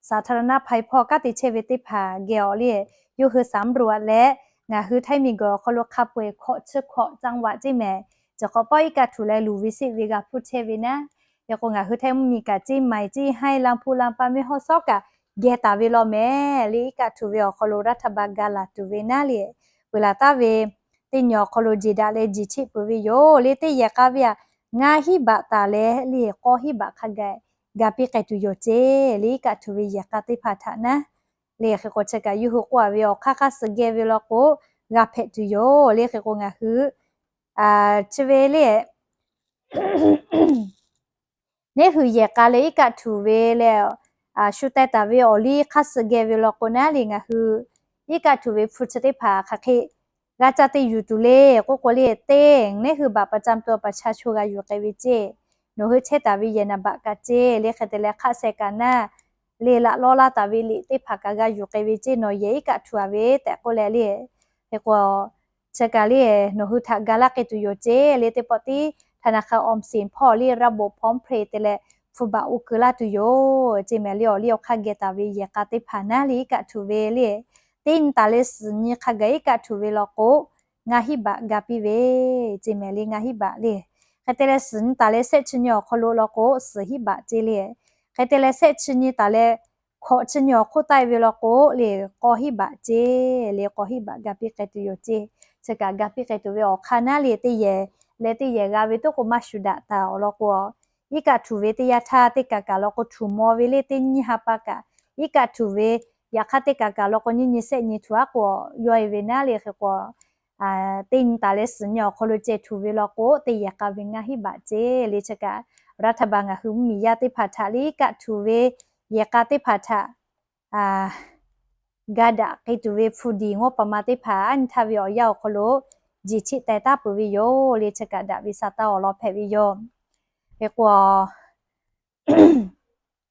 สาธารณภัย hpawˇ kanˉ te chehˇ ve teˇ hpaˍ geh awˬ le, yawˇ hui สำรวจ leh ngaˬ hui Htaiˇ miˬguiˬ awˬ hk'aw lo hk'a peu-eˬ hkawꞈ chi hkawꞈ จังหวัด ce mehˍ, chi hk'awꞈ pawˆ iˉ kaˆ htuꞈ leh luˬ ve seˆ ve g'a hpuˇ chehˇ ve naˉ. Hk'e k'o ngaˬ hui Htaiˇ mvuhˇmiˬ kaꞈ เชียงใหม่, เชียงราย, ลำพูน, ลำปาง, แม่ฮ่องสอน kaꞈ geh taˍ ve law mehˍ le. Iˉ kaˆ htuꞈ ve awˬ hk'aw lo รัฐบาล ga laˬ tuˬ ve naˉ le, peuˬ laˬ taˍ ve teˇ nyi awˬ hk'aw lo jeˬ daꞈ leh jeˬ cheˆ peuˬ ve yoˬ le. Teˇ yehˬ k'a ve aꞈ ngaˇ hinˉ baꞈ taˍ leh le k'awˇ hinˉ baꞈ hk'a gaˬ ga piˇ k'ai tuˬ yoˬ ce le. Iˉ kaˆ htuꞈ ve yehˬ k'a teˇ hpaˍ htaꞈ naˉ le hk'e k'o, chi kaꞈ yawˇ hui k'oˆ a ve awˬ hk'aˇ hk'aˇ suh geh ve law k'o g'a hpehꞈ tuˬ yoˬ le. Hk'e k'o ngaˬ hui chi ve le, neˉ hui yehˬ k'a leh iˉ kaˆ htuꞈ ve leh, shu teh taˍ ve awˬ liˇ hk'aˇ suh geh ve law k'o naˉ le ngaˬ hui iˉ kaˆ htuꞈ ve hpu chi teˇ hpaˍ hk'aˬ hk'e g'a ca te yuˬ tuˬ le k'oˆ k'o le, teˇ neˉ hui บัตรประจำตัวประชาชน g'a yuˬ k'ai ve ce. Nawˬ hui chehˇ taˍ ve yehˬ นามบัตร kaꞈ ce le, hk'e te leh hk'aˆ seh kaꞈ naˉ le, laꞈ lawˇ laˇ taˍ ve liꞈ teˇ hpaˍ kaꞈ g'a yuˬ k'ai ve ce. Nawˬ yehˬ iˉ kaˆ htuꞈ a ve tehꞈ k'oˆ leh le, hk'e k'o, chi kaꞈ le nawˬ hui htaꞈ ga laˇ k'ai tuˬ yoˬ ce le. Teˇ pawˆ tiˉ ธนาคารออมสิน hpawˇ le ระบบพร้อมเพย์ te leh hpu baꞈ oˇ keu laˇ tuˬ yoˬ ce mehˍ le. Awˬ liˇ awˬ hk'aˇ geh taˍ ve yehˬ k'a teˇ hpaˍ naˉ le iˉ kaˆ htuꞈ ve le, teˇ nyi taˍ leh suhˍ nyi hk'a gaˬ iˉ kaˆ htuꞈ ve law k'o ngaˇ hinˉ baꞈ ga piˇ ve ce mehˍ le. Ngaˇ hinˉ baꞈ le. Hk'e te leh suhˍ nyi taˍ leh shehˆ chi nyi awˬ hk'aw lo law k'o suhˍ hinˉ baꞈ ce le. Hk'e te leh shehˆ chi nyi taˍ leh hkawꞈ chi nyi awˬ hk'oˆ taˆ e ve law k'o le k'awˇ hinˉ baꞈ ce le. K'awˇ hinˉ baꞈ ga piˇ k'ai tuˬ yoˬ ce. Chi kaꞈ ga piˇ k'ai tuˬ ve awˬ hk'aˇ naˉ le teˇ yehˬ leh teˇ yehˬ g'a ve toˉ k'o maˇ shu daꞈ taˍ awˬ lawn k'o, iˉ kaˆ htuꞈ ve teˇ yanˇ htaˇ teˇ kaˬ kaˬ law k'o htuꞈ maw ve le. Teˇ nyi ha pa kaꞈ iˉ kaˆ htuꞈ ve, yaꞈ hk'aˇ teˇ kaˬ kaˬ law k'o nyiˇ nyi shehˆ nyi htuꞈ aˉ k'o yawˇ e ve naˉ le. Hk'e k'o teˇ nyi taˍ leh suhˍ nyi awˬ hk'aw lo ceh htuꞈ ve law k'o teˇ yehˬ k'a ve ngaˇ hinˉ baꞈ ce le. Chi kaꞈ รัฐบาล ngaˬ hui mvuhˇmiˬ yaˇ teˇ hpaˍ htaꞈ le iˉ kaˆ htuꞈ ve yehˬ k'a teˇ hpaˍ htaꞈ ga daꞈ k'ai tuˬ ve hpu diˍ งบประมาณ teˇ hpaˍ aˉ nyi htaˇ ve awˬ yanˇ awˬ hk'aw lo jeˬ cheˆ teh taˉ peuˬ ve yoˬ le. Chi kaꞈ daꞈ ve sa taˇ awˬ lawn hpehꞈ ve yoˬ. Hk'e k'o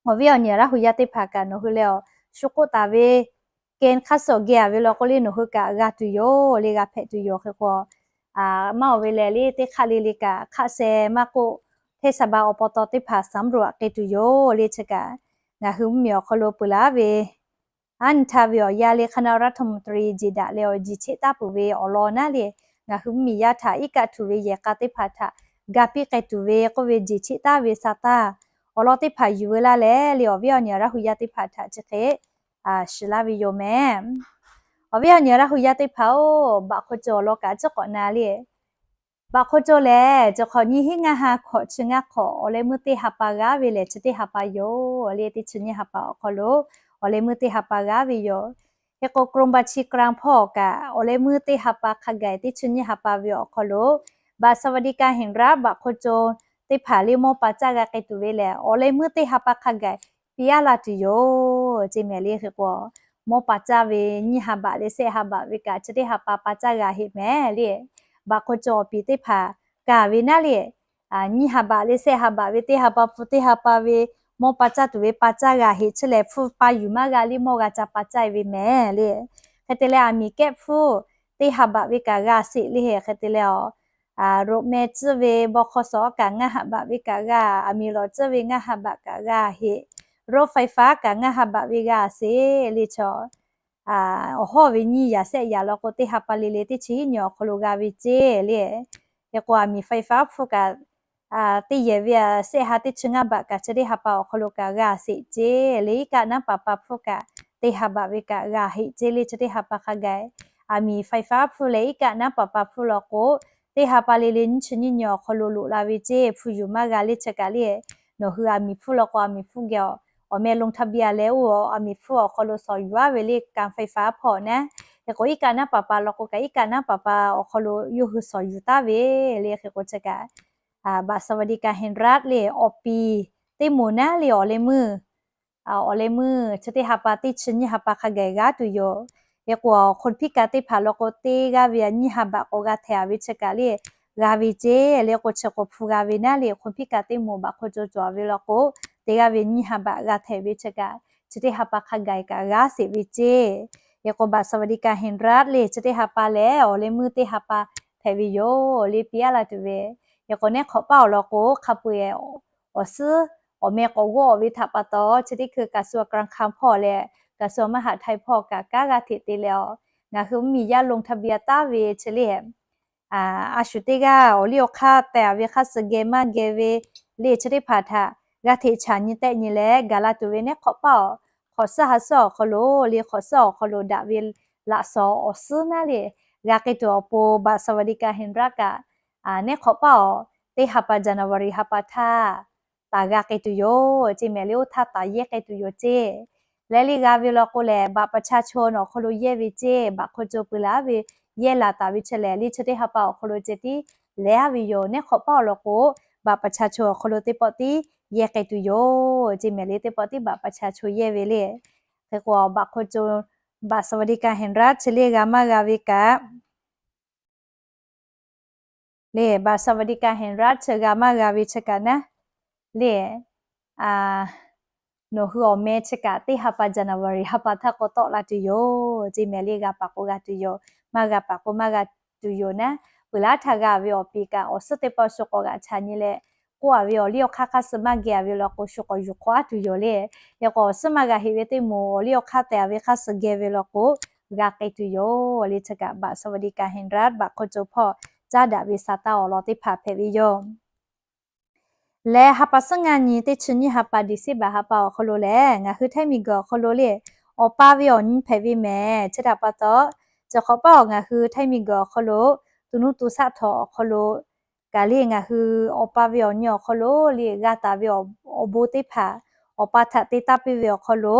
awˬ viˉ awˬ nyi Laˇ hu yaˇ teˇ hpaˍ kaꞈ nawˬ hui leh awˬ shu k'oˆ taˍ ve เกณฑ์ hk'aˇ suh geh a ve law k'o le nawˬ hui kaꞈ g'a tuˬ yoˬ le, g'a hpehꞈ tuˬ yoˬ. Hk'e k'o maˇ oˬ ve lehˬ le teˇ hk'aˆ le le kaꞈ hk'aˆ seh maˇ k'oˆ, hteˇ saˍ ba awˬ pa taw teˇ hpaˍ สำรวจ k'ai tuˬ yoˬ le. Chi kaꞈ ngaˬ hui mvuhˇmiˬ awˬ hk'aw lo peuˬ laˇ ve aˉ nyi htaˇ ve awˬ yanˇ le คณะรัฐมนตรี jeˬ daꞈ leh awˬ jeˬ cheˆ taˉ peuˬ ve awˬ lawn naˉ le, ngaˬ hui mvuhˇmiˬ yaˇ htaꞈ iˉ kaˆ htuꞈ ve yehˬ k'a teˇ hpaˍ htaꞈ ga piˇ k'ai tuˬ ve k'oˆ ve jeˬ cheˆ taˉ ve sa taˇ awˬ lawn teˇ hpaˍ yuˬ veu laˇ leh le, awˬ viˉ awˬ nyi Laˇ hu yaˇ teˇ hpaˍ htaꞈ chi hk'e shiˍ laˇ ve yoˬ mehˍ. Awˬ viˉ awˬ nyi Laˇ hu yaˇ teˇ hpaˍ-oˬ, Baꞈ hk'aw co awˬ lawn kaꞈ ciˉ k'awꞈ na le. Baꞈ hk'aw co lehˬ, cawˬ hk'awꞈ nyiˇ hinˉ ngaˇ ha hkawꞈ chi ngaˇ hk'awꞈ awˬ leh meuˇ teˇ ha pa g'aˇ ve lehˬ chi teˇ ha pa yoˬ le. Teˇ chi nyiˇ ha pa awˬ hk'aw lo awˬ leh meuˇ teˇ ha pa g'aˇ ve yoˬ. Hk'e k'o กรมบัญชีกลาง hpawˇ kaꞈ awˬ leh meuˇ teˇ ha pa hk'a gaˬ teˇ chi nyiˇ ha pa ve awˬ hk'aw lo บัตรสวัสดิการแห่งรัฐ Baꞈ hk'aw co teˇ hpaˍ le mawˇ pa caˇ g'a k'ai tuˬ ve lehˬ, awˬ leh meuˇ teˇ ha pa hk'a gaˬ piˇ aˉ la tuˬ yoˬ ce mehˍ le. Hk'e k'o, mawˇ pa caˇ ve nyiˇ ha baꞈ leh shehˆ ha baꞈ ve kaꞈ chi teˇ ha pa pa caˇ g'a heˆ mehˍ le. Baꞈ hk'aw cawˬ awˬ piˍ teˇ hpaˍ kaˬ ve naˉ le, nyiˇ ha baꞈ leh shehˆ ha baꞈ ve teˇ ha pa hpu teˇ ha pa ve mawˇ pa caˇ tuˬ ve pa caˇ g'a heˆ. Chi lehˬ hpu pa yuˬ maˇ g'a le, mawˇ g'a ca pa caˇ ve mehˍ le. Hk'e te leh, aˬ miˍ kehˉ hpfuhˇ teˇ ha baꞈ ve kaꞈ g'a sheˍ le. Hk'e te leh, a, roꞈ meh tcuhˇ ve baw hk'aw shawˍ kaꞈ ngaˇ ha baꞈ ve kaꞈ g'a, aˬ miˍ lawˬ tcuhˇ ve ngaˇ ha baꞈ kaꞈ g'a heˆ. Roꞈ faiˍ faˍ kaꞈ ngaˇ ha baꞈ ve g'a sheˍ le. Chaw awˬ hawˉ ve nyiˇ yaꞈ shehˆ yaꞈ law k'o, teˇ ha pa le le teˇ chi hiˉ nyi awˬ hk'aw lo g'a ve ce le. Hk'e k'o, aˬ miˍ faiˍ faˍ hpfuhˇ kaꞈ teˇ yehˬ ve shehˆ ha teˇ chi ngaˇ baꞈ kaꞈ chi teˇ ha pa awˬ hk'aw lo kaꞈ g'a sheˍ ce le. Iˉ kaˆ naˉ paˍ pa hpfuhˇ kaꞈ teˇ ha baꞈ ve kaꞈ g'a heˆ ce le. Chi teˇ ha pa hk'a gaˬ, aˬ miˍ faiˍ faˍ hpfuhˇ leh iˉ kaˆ naˉ paˍ pa hpfuhˇ law k'o, teˇ ha pa le le nyiˇ chi nyiˇ nyi awˬ hk'aw lo loꞈ la ve ce. Hpu yuˬ maˇ g'a le. Chi kaꞈ le, nawˬ hui aˬ miˍ hpfuhˇ law k'o, aˬ miˍ hpfuhˇ geh awˬ meh ลงทะเบียน leh oˇ aˬ miˍ hpfuhˇ awˬ hk'aw lo shawˍ yuˬ aˉ ve le. Kanˍ faiˍ faˍ hpawˇ naˉ, hk'e k'o, iˉ kaˆ naˉ paˍ pa law k'o kaꞈ, iˉ kaˆ naˉ paˍ pa awˬ hk'aw lo yawˇ hui shawˍ yuˬ taˉ ve le. Hk'e k'o chi kaꞈ, บัตรสวัสดิการแห่งรัฐ le awˬ piˍ teˇ moˍ naˉ le awˬ leh meuˇ awˬ leh meuˇ chi teˇ ha pa teˇ chi nyiˇ ha pa hk'a gaˬ g'a tuˬ yoˬ. Hk'e k'o, hk'o hpiˇ kaꞈ teˇ hpaˍ law k'o, teˇ g'aˇ ve nyiˇ ha baꞈ k'awꞈ g'a htehꞈ ve chi kaꞈ le g'a ve ce le. K'o chi k'o hpu g'a ve naˉ le, hk'o hpiˇ kaꞈ teˇ moˍ baꞈ hk'aw cawˬ cawˬ ve law k'o, teˇ g'aˇ ve nyiˇ ha baꞈ g'a htehꞈ ve chi kaꞈ, chi teˇ ha pa hk'a gaˬ kaꞈ g'a sheˍ ve ce. Hk'e k'o, บัตรสวัสดิการแห่งรัฐ le chi teˇ ha pa lehˬ, awˬ leh meuˇ teˇ ha pa hpehꞈ ve yoˬ le, piˇ aˉ la tuˬ ve. Hk'e k'o, neˉ hk'awꞈ paˉ awˬ lawn k'o, hk'a peu-eˬ awˬ suhˉ awˬ meh k'awꞈ g'awˇ ve htaꞈ pa taw, chi teˇ hkui กระทรวงการคลัง hpawˇ leh กระทรวงมหาดไทย hpawˇ kaꞈ kanˉ g'aˇ hteꞈ te leh, ngaˬ hui mvuhˇmiˬ yaˇ ลงทะเบียน taˉ ve chi le, a shu teˇ g'aˇ awˬ liˇ awˬ hk'aˇ tehꞈ ve hk'aˇ suh geh maˇ geh ve le, chi teˇ hpaˍ htaꞈ g'aˇ hteꞈ chaꞈ nyi tehˆ nyi leh gaˬ la tuˬ ve neˉ hk'awꞈ paˉ awˬ hk'awꞈ suhˉ ha suhˉ awˬ hk'aw lo le, hk'awꞈ suhˉ awˬ hk'aw lo daꞈ ve laꞈ shawnˍ awˬ suhˉ naˉ le, g'a k'ai tuˬ awˬ pon บัตรสวัสดิการแห่งรัฐ kaꞈ neˉ hk'awꞈ paˉ awˬ teˇ ha pa January ha pa htaˇ taˍ g'a k'ai tuˬ yoˬ ce mehˍ le. Oˇ htaˇ taˍ yehˇ k'ai tuˬ yoˬ ce. Leh le g'a ve law k'o lehˬ, บัตรประชาชน awˬ hk'aw lo yehˇ ve ce. Baꞈ hk'aw cawˬ peuˬ laˬ ve yehˇ laˬ taˍ ve chi lehˬ, le chi teˇ ha pa awˬ hk'aw lo ceh tiˉ leh aˉ ve yoˬ. Neˉ hk'awꞈ paˉ awˬ lawn k'o, บัตรประชาชน awˬ hk'aw lo teˇ pawˆ tiˉ yehˇ k'ai tuˬ yoˬ ce mehˍ le. Teˇ pawˆ tiˉ บัตรประชาชน yehˇ ve le. Hk'e k'o, baꞈ hk'aw cawˬ บัตรสวัสดิการแห่งรัฐ chi le g'a maˇ g'a ve kaꞈ le, บัตรสวัสดิการแห่งรัฐ chi g'a maˇ g'a ve chi kaꞈ naˉ le, nawˬ hui awˬ meh chi kaꞈ teˇ ha pa January ha pa htaˇ k'awꞈ tawˆ la tuˬ yoˬ ce mehˍ le. G'a paˍ k'o g'a tuˬ yoˬ, maˇ g'a paˍ k'o maˇ g'a tuˬ yoˬ naˉ. Peuˬ laˇ htaˇ g'a ve awˬ piˍ kaꞈ awˬ suhˉ teˇ pawˆ shu k'awꞈ g'aꞈ chaꞈ nyi leh, k'oˆ a ve awˬ liˇ awˬ hk'aˇ hk'aˇ suh maˇ geh a ve law k'o, shu k'awꞈ yuˬ hk'awꞈ aˉ tuˬ yoˬ le. Hk'e k'o, awˬ suhˉ maˇ g'a heˆ ve teˇ moˍ awˬ liˇ awˬ hk'aˇ tehꞈ a ve hk'aˇ suh geh ve law k'o, g'a k'ai tuˬ yoˬ le. Chi kaꞈ บัตรสวัสดิการแห่งรัฐ baꞈ hk'aw cawˬ hpawˇ caˉ daꞈ ve sa taˇ awˬ lawn teˇ hpaˍ hpehꞈ ve yoˬ. Leh ha pa suhˉ ngaˇ nyi teˇ chi nyiˇ ha pa December ha pa awˬ hk'aw lo lehˬ, ngaˬ hui htaiˇ miˬguiˬ awˬ hk'aw lo le, awˬ pa ve awˬ nyi hpehꞈ ve mehˍ. Chi htaꞈ pa taw, chi hk'awꞈ paˉ awˬ ngaˬ hui htaiˇ miˬguiˬ awˬ hk'aw lo, to nuˇ to shaˆ htawꞈ awˬ hk'aw lo kaꞈ le, ngaˬ hui awˬ pa ve awˬ nyi awˬ hk'aw lo le g'a taˍ ve awˬ bon teˇ hpaˍ awˬ pa htaꞈ te taˇ piˇ ve awˬ hk'aw lo,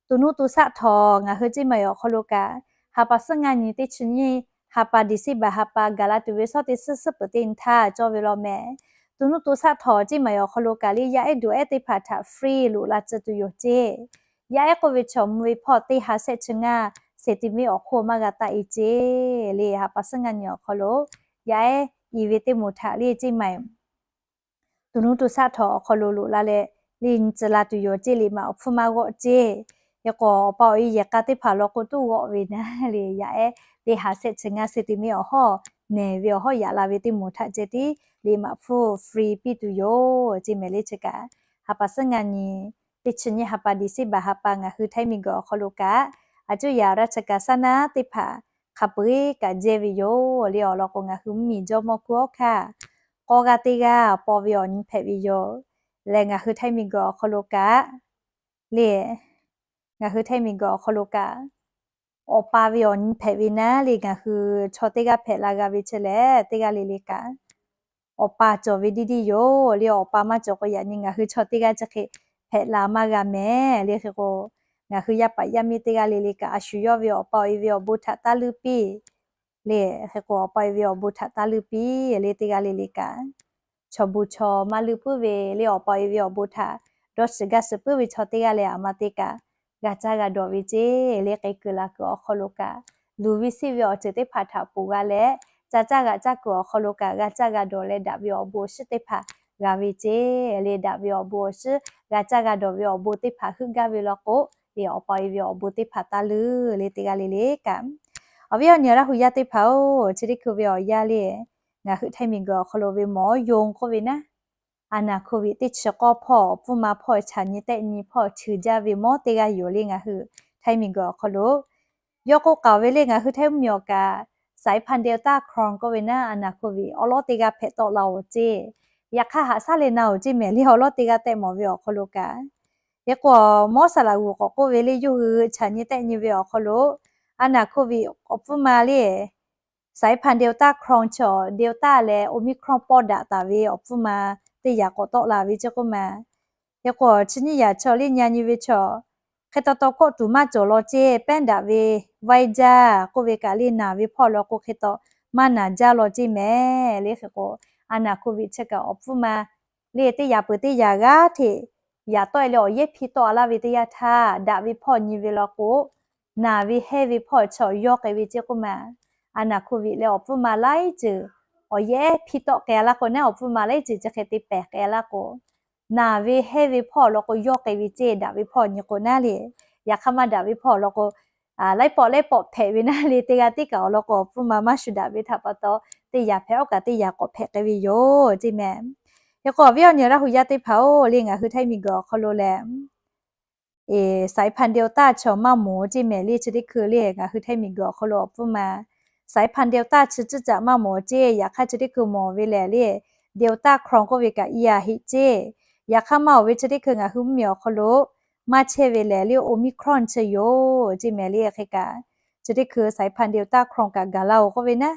to nuˇ to shaˆ htawꞈ ngaˬ hui ceˇ maˬ awˬ hk'aw lo kaꞈ, ha pa suhˉ ngaˇ nyi teˇ chi nyiˇ ha pa December ha pa gaˬ la tuˬ ve shawˉ teˇ suhˉ suhˉ peuˬ teˇ nyi htaˇ cawˇ ve law mehˍ. To nuˇ to shaˆ htawꞈ ceˇ maˬ awˬ hk'aw lo kaꞈ le, yaˇ ehˉ duˬ ehˉ teˇ hpaˍ htaꞈ free loꞈ la tcuh tuˬ yoˬ ceˇ. Yaˇ ehˉ k'oˆ ve chaw mvuh ve hpawˇ teˇ ha shehˆ chi ngaˇ centimeter awˬ hk'oˆ maˇ g'a taˆ e ceˇ le. Ha pa suhˉ ngaˇ nyi awˬ hk'aw lo yaˇ ehˉ i ve teˇ moˍ htaꞈ le ceˇ maˬ to nuˇ to shaˆ htawꞈ awˬ hk'aw lo loꞈ la leh, le nyi tcuh la tuˬ yoˬ ceˇ. Liꞈ maꞈ awˬ hpfuhˇ maˇ g'awˆ ceˇ. Hk'e k'o, awˬ pa awˬ e yehˬ k'a teˇ hpaˍ law k'o tuˉ g'awˆ ve naˉ le, yaˇ ehˉ teˇ ha shehˆ chi ngaˇ centimeter awˬ hawˉ nehˬ ve awˬ hawˉ yaꞈ la ve teˇ moˍ htaꞈ ceh tiˉ liꞈ maꞈ hpfuhˇ free piˇ tuˬ yoˬ ceˇ mehˍ le. Chi kaꞈ ha pa suhˉ ngaˇ nyi teˇ chi nyiˇ ha pa December ha pa ngaˬ hui htaiˇ miˬguiˬ awˬ hk'aw lo kaꞈ, a cuˇ yaꞈ raˇ chi kaꞈ shaˉ naˉ teˇ hpaˍ hk'a peu-eˬ kaꞈ jehˇ ve yoˬ le. Awˬ lawn k'o, ngaˬ hui mvuhˇmiˬ jawˇmawˇ hkuˇ awˉ hkaˇ k'awˇ g'aˇ teˇ g'aˇ paw ve awˬ nyi hpehꞈ ve yoˬ. Leh ngaˬ hui htaiˇ miˬguiˬ awˬ hk'aw lo kaꞈ le, ngaˬ hui htaiˇ miˬguiˬ awˬ hk'aw lo kaꞈ, awˬ pa ve awˬ nyi hpehꞈ ve naˉ le, ngaˬ hui chaw teˇ g'aˇ hpehꞈ la g'a ve chi lehˬ, teˇ g'aˇ le le kaꞈ awˬ pa cawˬ ve diˇ diˇ yoˬ le. Awˬ pa maˇ cawˬ k'o, yaꞈ nyi ngaˬ hui chaw teˇ g'aˇ chi hk'e hpehꞈ la maˇ g'a mehˍ le. Hk'e k'o, ngaˬ hui yaˇ paˍ yaˇ miˇ teˇ g'aˇ le le kaꞈ, a shu yawˇ ve awˬ pa awˬ e ve awˬ bon htaꞈ taˇ leuˆ piˇ le. Hk'e k'o, awˬ pa awˬ e ve awˬ bon htaꞈ taˇ leuˆ piˇ le. Teˇ g'aˇ le le kaꞈ, chaw bon chaw maˇ leuˆ puiˉ ve le. Awˬ pa awˬ e ve awˬ bon htaꞈ dawˇ shiˍ gaˇ shiˍ puiˉ ve chaw teˇ g'aˇ leh aˬ ma te kaꞈ g'a caˇ g'a dawˬ ve ceˇ le. K'ai kuiˬ la kuiˬ awˬ hk'aw lo kaꞈ, luˬ ve siˇ ve awˬ ceuˬ teˇ hpaˍ htaꞈ ponˬ g'a leh, ca caˇ g'a caˇ kuiˬ awˬ hk'aw lo kaꞈ g'a caˇ g'a dawˬ leh daꞈ ve awˬ bon awˬ shinˉ teˇ hpaˍ g'a ve ceˇ le. Daꞈ ve awˬ bon awˬ shinˉ g'a caˇ g'a dawˬ ve awˬ bon teˇ hpaˍ heuˆ gaˇ ve law k'o, le awˬ pa e ve awˬ bon teˇ hpaˍ taˇ leuˬ le. Teˇ g'aˇ le le kaꞈ, awˬ viˉ awˬ nyi Laˇ hu yaˇ teˇ hpaˍ-oˬ, chi teˇ hkui ve awˬ yanˇ le, ngaˬ hui htaiˇ miˬguiˬ awˬ hk'aw lo ve mawˬ yonˍ k'oˆ ve naˉ, aˬ naˬ hk'oˆ viꞈ teˇ chi k'awˇ hpawˇ awˬ pfuhˇ ma hpawˇ chaꞈ nyi tehˆ nyi hpawˇ cheuˬ jaˇ ve mawˬ teˇ g'aˇ yoˬ le. Ngaˬ hui htaiˇ miˬguiˬ awˬ hk'aw lo yawˇ k'oˆ k'aoˍ ve le, ngaˬ hui htaiˇ mvuhˇmiˬ awˬ kaꞈ สายพันธุ์ Delta Cron k'oˆ ve naˉ, aˬ naˬ hk'oˆ viꞈ awˉ lawˉ teˇ g'aˇ hpehꞈ tawˆ la-oˬ ceˇ. Yaꞈ hk'aˇ haꞈ shaˉ leh na-oˬ ceˇ mehˍ le, awˉ lawˉ teˇ g'aˇ tehꞈ mawˬ ve awˬ hk'aw lo kaꞈ. Hk'e k'o, mawˇ saˍ laꞈ g'uˬ k'awꞈ k'oˆ ve le, yawˇ hui chaꞈ nyi tehˆ nyi ve awˬ hk'aw lo, aˬ naˬ hk'oˆ viꞈ awˬ pfuhˇ ma le สายพันธุ์ Delta Cron chaw Delta leh Omicron pawˇ daꞈ taˍ ve awˬ pfuhˇ ma teˇ yaꞈ k'awꞈ tawˆ la ve ceˇ k'oˆ ma. Hk'e k'o, chi nyiˇ yaꞈ chaw le nya nyi ve chaw hk'e taw taw kawˆ tuˬ maˇ cawˬ law ceˇ. Pehˉ daꞈ ve vaiˇ jaˇ k'oˆ ve kaꞈ le, naˬ ve hpawˇ law k'o hk'e taw maˇ naˬ jaˇ law ceˇ mehˍ le. Hk'e k'o, aˬ naˬ hk'oˆ viꞈ chi kaꞈ awˬ pfuhˇ ma le teˇ yaꞈ peuˬ teˇ yaꞈ g'aˇ hteꞈ yaꞈ tawˆ e leh awˬ yehˉ hpiˇ tawˆ a laˇ ve teˇ yanˇ htaˇ, daꞈ ve hpawˇ nyi ve law k'o, naˬ ve hehnˇ ve hpawˇ chaw yawˇ k'ai ve ceˇ k'oˆ ma. Aˬ naˬ hk'oˆ viꞈ leh awˬ pfuhˇ ma laiˉ ceuˬ awˬ yehˉ hpiˇ tawˆ k'ai a laˇ k'o naˉ, awˬ pfuhˇ ma laiˉ ceuˬ chi hk'e te pehˬ k'ai a laˇ k'o, naˬ ve hehnˇ ve hpawˇ awˬ lawn k'o yawˇ k'ai ve ceˇ, daꞈ ve hpawˇ nyi k'o naˉ le. Yaꞈ hk'aˇ maˇ daꞈ ve hpawˇ awˬ lawn k'o, laiˉ pawˆ laiˉ pawˆ hpehꞈ ve naˉ le, teˇ g'aˇ tiˉ kaꞈ awˬ lawn k'o awˬ pfuhˇ ma maˇ shu daꞈ ve htaꞈ pa taw, teˇ yaꞈ hpehꞈ oˇ kaꞈ teˇ yaꞈ k'awꞈ hpehꞈ k'ai ve yoˬ ceˇ mehˍ. Hk'e k'o, awˬ viˉ awˬ nyi Laˇ hu yaˇ teˇ hpaˍ-oˬ le, ngaˬ hui htaiˇ miˬguiˬ awˬ hk'aw lo lehˬ สายพันธุ์ Delta chaw maˇ mawˬ ceˇ mehˍ le. Chi teˇ hkui le ngaˬ hui htaiˇ miˬguiˬ awˬ hk'aw lo awˬ pfuhˇ ma สายพันธุ์ Delta chi ciˉ caꞈ maˇ mawˬ ceˇ. Yaꞈ hk'aˇ chi teˇ hkui mawˬ ve lehˬ le, Delta Cron k'oˆ ve kaꞈ i a heˆ ceˇ. Yaꞈ hk'aˇ maˇ oˬ ve chi teˇ hkui ngaˬ hui mvuhˇmiˬ awˬ hk'aw lo maˇ chehˇ ve lehˬ le, Omicron chi yoˬ ceˇ mehˍ le. Hk'e kaꞈ, chi teˇ hkui สายพันธุ์ Delta Cron kaꞈ gaˬ la-oˬ k'oˆ ve naˉ,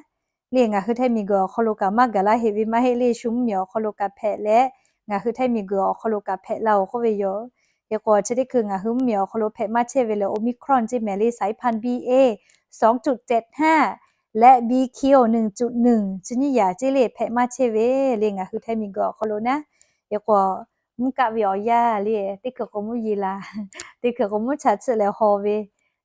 le ngaˬ hui htaiˇ miˬguiˬ awˬ hk'aw lo kaꞈ maˇ gaˬ laˇ heˆ ve maˇ heˆ le, shu mvuhˇmiˬ awˬ hk'aw lo kaꞈ hpehꞈ leh, ngaˬ hui htaiˇ miˬguiˬ awˬ hk'aw lo kaꞈ hpehꞈ la-oˬ k'oˆ ve yoˬ. Hk'e k'o, chi teˇ hkui ngaˬ hui mvuhˇmiˬ awˬ hk'aw lo hpehꞈ maˇ chehˇ ve lehˬ Omicron ceˇ mehˍ le, สายพันธุ์ B A สองจุดเจ็ดห้า leh B Q หนึ่งจุดหนึ่ง chi nyiˇ yaꞈ ceˇ le hpehꞈ maˇ chehˇ ve le ngaˬ hui htaiˇ miˬguiˬ awˬ hk'aw lo naˉ. Hk'e k'o, mvuhˇ kaˆ ve awˬ yanˇ le, teˇ hkui k'o mvuhˇ yeˬ la, teˇ hkui k'o mvuhˇ cha tsuhˆ leh haw ve,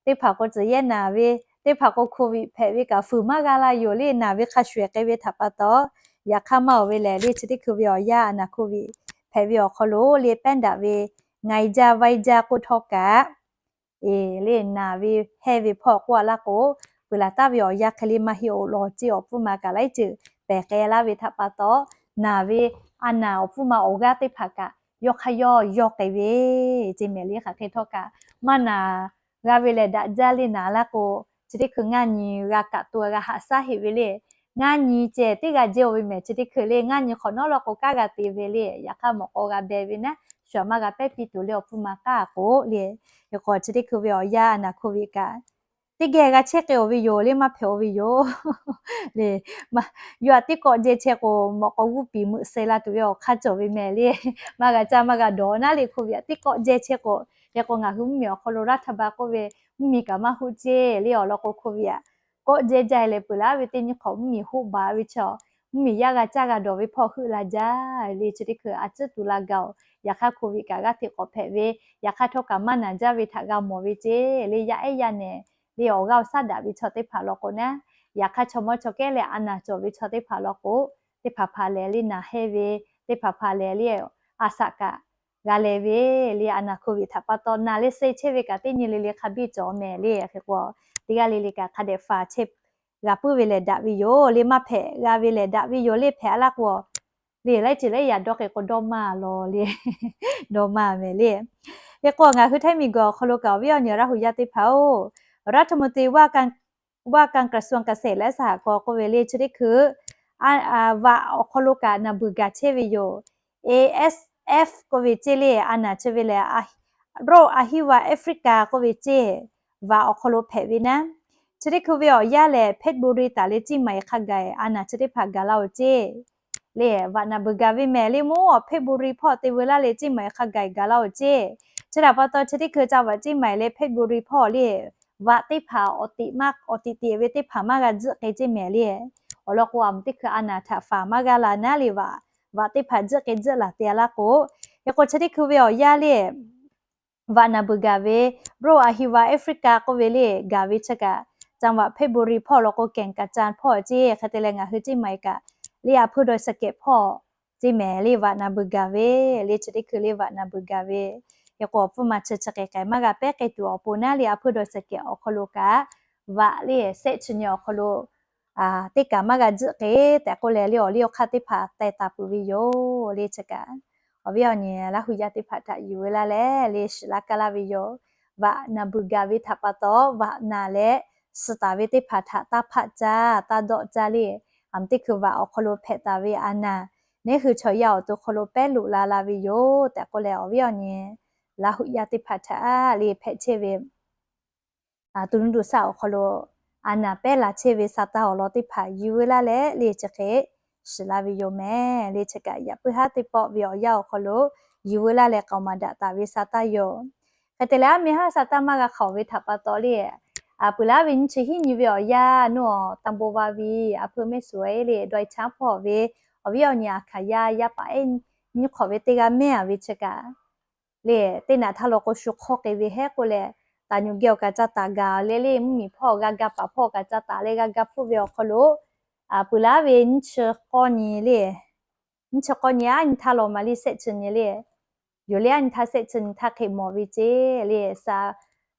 teˇ hpaˍ k'o tcuhˬ yehˇ naˬ ve, teˇ hpaˍ k'o โควิด hpehꞈ ve kaꞈ fuiˍ maˇ g'a la yoˬ le, naˬ ve hk'a shuˍ ehˍ k'ai ve htaꞈ pa taw, yaꞈ hk'aˇ maˇ oˬ ve lehˬ le, chi teˇ hkui ve awˬ yanˇ aˬ naˬ โควิด hpehꞈ ve awˬ hk'aw lo le pehˉ daꞈ ve ngaˬ e jaˇ vaiˇ jaˇ k'oˆ htawˇ kaꞈ, e le naˬ ve hehnˇ ve hpawˇ k'oˆ a laˇ k'o, peuˬ laˬ taˍ ve awˬ yanˇ hk'e le maˇ heˆ-oˬ law ceˇ. Awˬ pfuhˇ ma kaꞈ laiˉ ceuˬ pehˬ k'ai laˇ ve htaꞈ pa taw, naˬ ve aˬ naˬ awˬ pfuhˇ ma awˬ g'aˇ teˇ hpaˍ kaꞈ yawˇ hk'aˇ yawˇ yawˇ k'ai ve ceˇ mehˍ le. Hk'aˬ hk'e htawˇ kaꞈ, maˇ naˬ g'a ve lehˬ daꞈ jaˇ le, naˬ laˇ k'o, chi teˇ hkui ngaˇ nyi g'a kaꞈ to g'a haꞈ shaˉ heˆ ve le. Ngaˇ nyi ceh teˇ g'a jehˇ-oˬ ve mehˍ. Chi teˇ hkui le ngaˇ nyi hk'awꞈ nawˉ law k'o kanˉ g'a te ve le. Yaꞈ hk'aˇ mawꞈ k'aw g'a beh ve naˉ, shu aꞈ maˇ g'a pehˉ piˇ tuˬ le awˬ pfuhˇ ma k'aˇ k'o le. Hk'e k'o, chi teˇ hkui ve awˬ yanˇ aˬ naˬ โควิด kaꞈ teˇ geh g'a chehˇ k'ai-oˬ ve yoˬ le, maˇ hpehꞈ-oˬ ve yoˬ le. Yawˇ aꞈ teˇ kawˆ jehˇ chehˇ k'o, mawꞈ k'aw g'uˇ piˍ meuꞈ suh la tuˬ ve awˬ hk'aˇ cawˬ ve mehˍ le. Maˇ g'a caˇ maˇ g'a dawˬ naˉ le, โควิด aꞈ teˇ kawˆ jehˇ chehˇ k'o. Hk'e k'o, ngaˬ hui mvuhˇmiˬ awˬ hk'aw lo รัฐบาล k'oˆ ve mvuhˇmiˬ kaꞈ maˇ hoˆ ceˇ le. Awˬ lawn k'o โควิด aꞈ kawˆ jehˇ jaˇ leh peuˬ laˇ ve teˇ nyi hk'awꞈ mvuhˇmiˬ hoˆ baˬ ve chaw, mvuhˇmiˬ yaˇ g'a caˇ g'a dawˬ ve hpawˇ heuˆ la jaˇ le. Chi teˇ hkui a tcuhˉ tuˬ la gaˬ-oˬ. Yaꞈ hk'aˇ โควิด kaꞈ g'aˇ hteꞈ k'awꞈ hpehꞈ ve, yaꞈ hk'aˇ htawˇ kaꞈ maˇ naˬ jaˇ ve htaꞈ g'a mawˬ ve ceˇ le. Yaˇ ehˉ yaˇ nehˬ le awˬ g'aˇ awˬ shaˉ daꞈ ve chaw teˇ hpaˍ law k'o naˉ, yaꞈ hk'aˇ chaw mawˇ chaw kehˉ leh a naˬ cawˬ ve chaw teˇ hpaˍ law k'o, teˇ hpaˍ hpaˍ lehˬ le naˬ hehnˇ ve, teˇ hpaˍ hpaˍ lehˬ le a shaꞈ kaꞈ g'a leh ve le. Aˬ naˬ โควิด htaꞈ pa taw naˬ leh suh chehˇ ve kaꞈ teˇ nyi le le hk'a biˇ cawˬ mehˍ le. Hk'e k'o, teˇ g'aˇ le le kaꞈ hk'a dehꞈ faˍ chehˇ g'a puiˉ ve lehˬ daꞈ ve yoˬ le, maˇ hpehꞈ g'a ve lehˬ daꞈ ve yoˬ le. Hpehꞈ a laˇ k'o le, laiˉ ceuˬ laiˉ yaꞈ dawˇ k'ai k'o dawˇ maˇ law le, dawˇ maˇ mehˍ le. Hk'e k'o, ngaˬ hui htaiˇ miˬguiˬ awˬ hk'aw lo kaꞈ awˬ viˉ awˬ nyi Laˇ hu yaˇ teˇ hpaˍ-oˬ, รัฐมนตรีว่าการ ว่าการกระทรวงเกษตรและสหกรณ์ k'oˆ ve le chi teˇ hkui vaꞈ awˬ hk'aw lo kaꞈ naˬ beuˬ gaˬ chehˇ ve yoˬ. A S F k'oˆ ve ceˇ le, a naˬ chi ve lehˬ, โรคอหิวาแอฟริกา k'oˆ ve ceˇ, vaꞈ awˬ hk'aw lo hpehꞈ ve naˉ. Chi teˇ hkui ve awˬ yanˇ lehˬ เพชรบุรี taˍ leh Ciˇ maiˍ hk'a gaˬ a naˬ chi teˇ hpaˍ gaˬ laˇ-oˬ ceˇ le. Vaꞈ naˬ beuˬ gaˬ ve mehˍ le, mawˇ awˬ เพชรบุรี hpawˇ te veu laˇ leh Ciˇ maiˍ hk'a gaˬ gaˬ laˇ-oˬ ceˇ. Chi htaꞈ pa taw chi teˇ hkui ca vaꞈ Ciˇ maiˍ leh เพชรบุรี hpawˇ le, vaꞈ teˇ hpaˍ awˬ tiꞈ maˇ awˬ tiꞈ tiꞈ ve teˇ hpaˍ maˇ g'a tzuhˆ k'ai ceˇ mehˍ le. Awˬ lawn k'o, aˬ mvuhˬ teˇ hkui a naˬ htaꞈ faˍ maˇ g'a la naˉ le, vaꞈ vaꞈ teˇ hpaˍ tzuhˆ k'ai tzuhˆ laˬ te a laˇ k'o, Hk'e k'o chi teˇ hkui ve awˬ yanˇ le, vaꞈ naˬ beuˬ gaˬ ve, ဘရူး အဟံၣ်ဝါ Africa k'oˆ ve le gaˬ ve chi kaꞈ, จังหวัดเพชรบุรี hpawˇ law k'o แก่งกระจาน hpawˇ ceˇ. Hk'e te leh ngaˬ hui ceˇ maˬ e kaꞈ, le a hpuiˇ dawˇ suh kehˬ hpawˇ ceˇ mehˍ le vaꞈ naˬ beuˬ gaˬ ve, le chi teˇ hkui le vaꞈ naˬ beuˬ gaˬ ve. Hk'e k'o awˬ pfuhˇ ma chi chi hk'e k'ai maˇ g'a pehˉ k'ai tuˬ awˬ pon naˉ le a hpuiˇ dawˇ suh kehˬ awˬ hk'aw lo kaꞈ, vaꞈ le sehˆ chi nyi awˬ hk'aw lo teˇ kaꞈ maˇ g'a juˆ k'e tehꞈ k'oˆ leh le awˬ liˇ awˬ hk'aˇ teˇ hpaˍ teh taˍ peuˬ ve yoˬ. Le chi kaꞈ awˬ viˉ awˬ nyi Laˇ hu yaˇ teˇ hpaˍ htaꞈ yuˬ ve laˇ leh le shiˍ laˇ kaˇ laˇ ve yoˬ. Vaꞈ naˬ beuˬ gaˬ ve htaꞈ pa taw vaꞈ naˬ leh suh taˍ ve teˇ hpaˍ htaꞈ taˇ hpaˆ caˇ taˇ dawˆ caˇ le, aˬ mvuhˇ teˇ hkui vaꞈ awˬ hk'aw lo hpehꞈ taˍ ve a naˬ, neˉ hui chaw yaˇ awˬ to hk'aw lo pehˉ loꞈ la la ve yoˬ tehꞈ k'oˆ leh awˬ viˉ awˬ nyi Laˇ hu yaˇ teˇ hpaˍ htaꞈ le hpehꞈ chehˇ ve to nuˇ to shaˆ awˬ hk'aw lo a naˬ pehˉ la chehˇ ve sa taˇ awˬ lawn teˇ hpaˍ yuˬ ve laˇ leh le chi hk'e shiˍ laˇ ve yoˬ mehˍ. Le chi kaꞈ yaꞈ puiˉ haˉ teˇ pawˆ ve awˬ yanˇ awˬ hk'aw lo yuˬ ve laˇ leh k'aoˍ maˍ daꞈ taˍ ve sa taˇ yoˬ. Hk'e te leh aˉ meh haˉ sa taˇ maˇ g'a hk'aoˍ ve htaꞈ pa taw le, a peuˬ laˉ ve nyiˇ chi hiˉ nyi ve awˬ yanˇ nuˇ awˬ tanˇ bon va ve a hpuiˇ mehˆ suhˍ le dawˇ e chaˉ hpawˇ ve awˬ viˉ awˬ nyi a hkanˍ yaˇ yaˇ paˍ ehˉ nyiˇ hk'awꞈ ve teˇ g'aˇ mehˉ a ve chi kaꞈ le, teˇ naꞈ htaˇ law k'o shu hk'awˇ k'e ve hehˉ k'oˆ leh, taˍ nyu geh awˬ kaꞈ ca taˍ gaˬ le le mvuhˇmiˬ hpawˇ g'a ga paˍ hpawˇ kaꞈ ca taˍ leh g'a ga hpfuhˆ ve awˬ hk'aw lo, a peuˬ laˉ ve nyiˇ chi k'awˇ nyi le, nyiˇ chi k'awˇ nyi aˉ nyi htaˇ law maˍ le sehˆ chi nyi le, yoˬ le aˉ nyi htaˇ sehˆ chi nyi htaˇ hk'e mawˬ ve ceˇ le,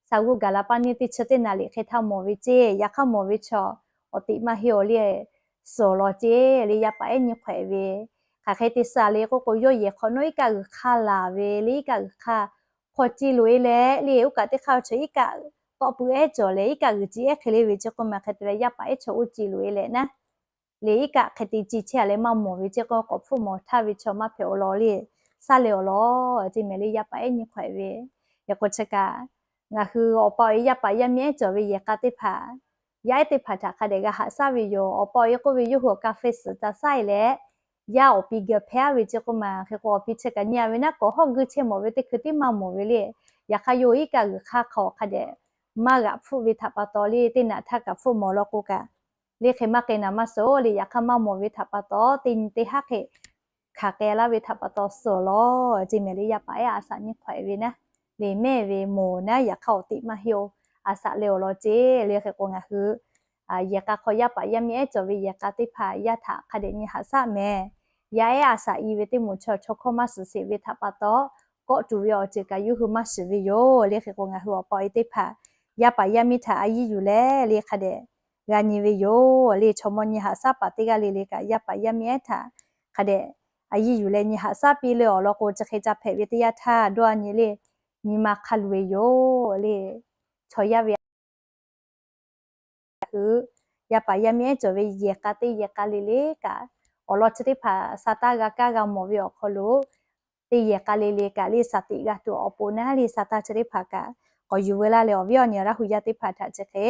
sa g'uˇ gaˬ la paˇ neˇ teˇ chi teˇ naˍ liꞈ hk'e htaˇ mawˬ ve ceˇ. Yaꞈ hk'aˇ mawˬ ve chaw awˬ teꞈ maˇ heˆ awˬ le suhˍ law ceˇ le yaˇ paˍ ehˉ nyiˇ hk'awꞈ ve. Hk'aˬ hk'e te suh le k'oˆ k'o yawˇ yehˬ hk'awꞈ nawˉ iˉ kaˆ g'uiˬ hk'aˇ laˬ ve le iˉ kaˆ g'uiˬ hk'aˇ hk'aw ceˇ loꞈ e leh le oˇ kaꞈ teˇ hk'aˇ chaw iˉ kaˆ tawˆ pui ehˉ cawˬ leh iˉ kaˆ g'uiˬ ceˇ ehˉ hk'e le ve ceˇ k'oˆ ma hk'e te leh yaˇ paˍ ehˉ chaw oˇ ceˇ loꞈ e leh naˉ le iˉ kaˆ hk'e te ceˇ chehˇ a leh maˇ mawˬ ve ceˇ k'oˆ k'awꞈ hpfuhˆ mawˬ htaˇ ve chaw maˇ hpehꞈ awˬ lawn le saˉ leh awˬ lawn ceˇ mehˍ le yaˇ paˍ ehˉ nyiˇ hk'awꞈ ve. Hk'e k'o chi kaꞈ ngaˬ hui awˬ pa awˬ e yaˇ paˍ yaˇ miˇ ehˉ cawˬ ve yehˬ k'a teˇ hpaˍ yaˇ ehˉ teˇ hpaˍ htaꞈ hk'a dehꞈ g'a haꞈ shaˉ ve yoˬ. Awˬ pa awˬ e k'oˆ ve yawˇ hui awˬ ka hpeh suhˍ ca shaˉ e leh yaˇ awˬ pi geh hpehˇ a ve ceˇ k'oˆ ma. Hk'e k'o awˬ pi chi kaꞈ nyi a ve naˉ k'awꞈ hawˉ guˇ chehˇ mawˬ ve teˇ hkui tiˉ maˇ mawˬ ve le. Yaꞈ hk'aˇ yawˇ iˉ kaˆ g'uiˬ hk'aˇ hk'aw hk'a dehꞈ maˇ g'aꞈ hpfuhˆ ve htaꞈ pa taw le teˇ naꞈ htaˇ kaꞈ hpfuhˆ mawˬ law k'o kaꞈ le hk'e maˇ k'e naˍ maˇ suhˍ le. Yaꞈ hk'aˇ maˇ mawˬ ve htaꞈ pa taw teˇ nyi teˇ haˉ hk'e hkanˍ k'ai laˇ ve htaꞈ pa taw suhˍ lawˬ ceˇ mehˍ le yaˇ paˍ ehˉ a shaꞈ nyiˇ hk'awꞈ ve naˉ le mehˆ ve mawˬ naˉ yaꞈ hk'aˇ awˬ teꞈ maˇ heˆ oˬ a shaꞈ leh awˬ lawn ceˇ le. Hk'e k'o ngaˬ hui yehˬ k'a hk'aw yaˇ paˍ yaˇ miˇ ehˉ cawˬ ve yehˬ k'a teˇ hpaˍ yaˇ htaꞈ hk'a dehꞈ nyi haꞈ shaˉ mehˍ. Yaˇ ehˉ a shaꞈ i ve teˇ moˍ chaw chaw hkawˇ maˇ shiˍ sheˍ ve htaꞈ pa taw kawˆ tuˬ ve awˬ ceuˬ kaꞈ yawˇ hui maˇ shiˍ ve yoˬ le. Hk'e k'o ngaˬ hui awˬ pa awˬ e teˇ hpaˍ yaˇ paˍ yaˇ miˇ htaꞈ a yiˇ yuˬ leh le hk'a dehꞈ g'a nyi ve yoˬ le. Chaw mawˇ nyi haꞈ shaˉ paˍ teˇ g'aˇ le le kaꞈ yaˇ paˍ yaˇ miˇ ehˉ htaꞈ hk'a dehꞈ a yiˇ yuˬ leh nyi haꞈ shaˉ piˇ le awˬ lawn k'o chi hk'e ca hpehꞈ ve teˇ yanˇ htaˇ dawˇ a nyi le nyi ma hk'a luˬ ve yoˬ le. Chaw yaˇ ve hui yaˇ paˍ yaˇ miˇ ehˉ cawˬ ve yehˬ k'a teˇ yehˬ k'a le le kaꞈ awˬ lawn chi teˇ hpaˍ sa taˇ g'a kaˇ g'a mawˬ ve awˬ hk'aw lo teˇ yehˬ k'a le le kaꞈ le shaˍ tiꞈ g'a tuˬ awˬ pon naˉ le sa taˇ chi teˇ hpaˍ kaꞈ k'awꞈ yuˬ veu laˇ leh awˬ viˉ awˬ nyi Laˇ hu yaˇ teˇ hpaˍ htaꞈ chi hk'e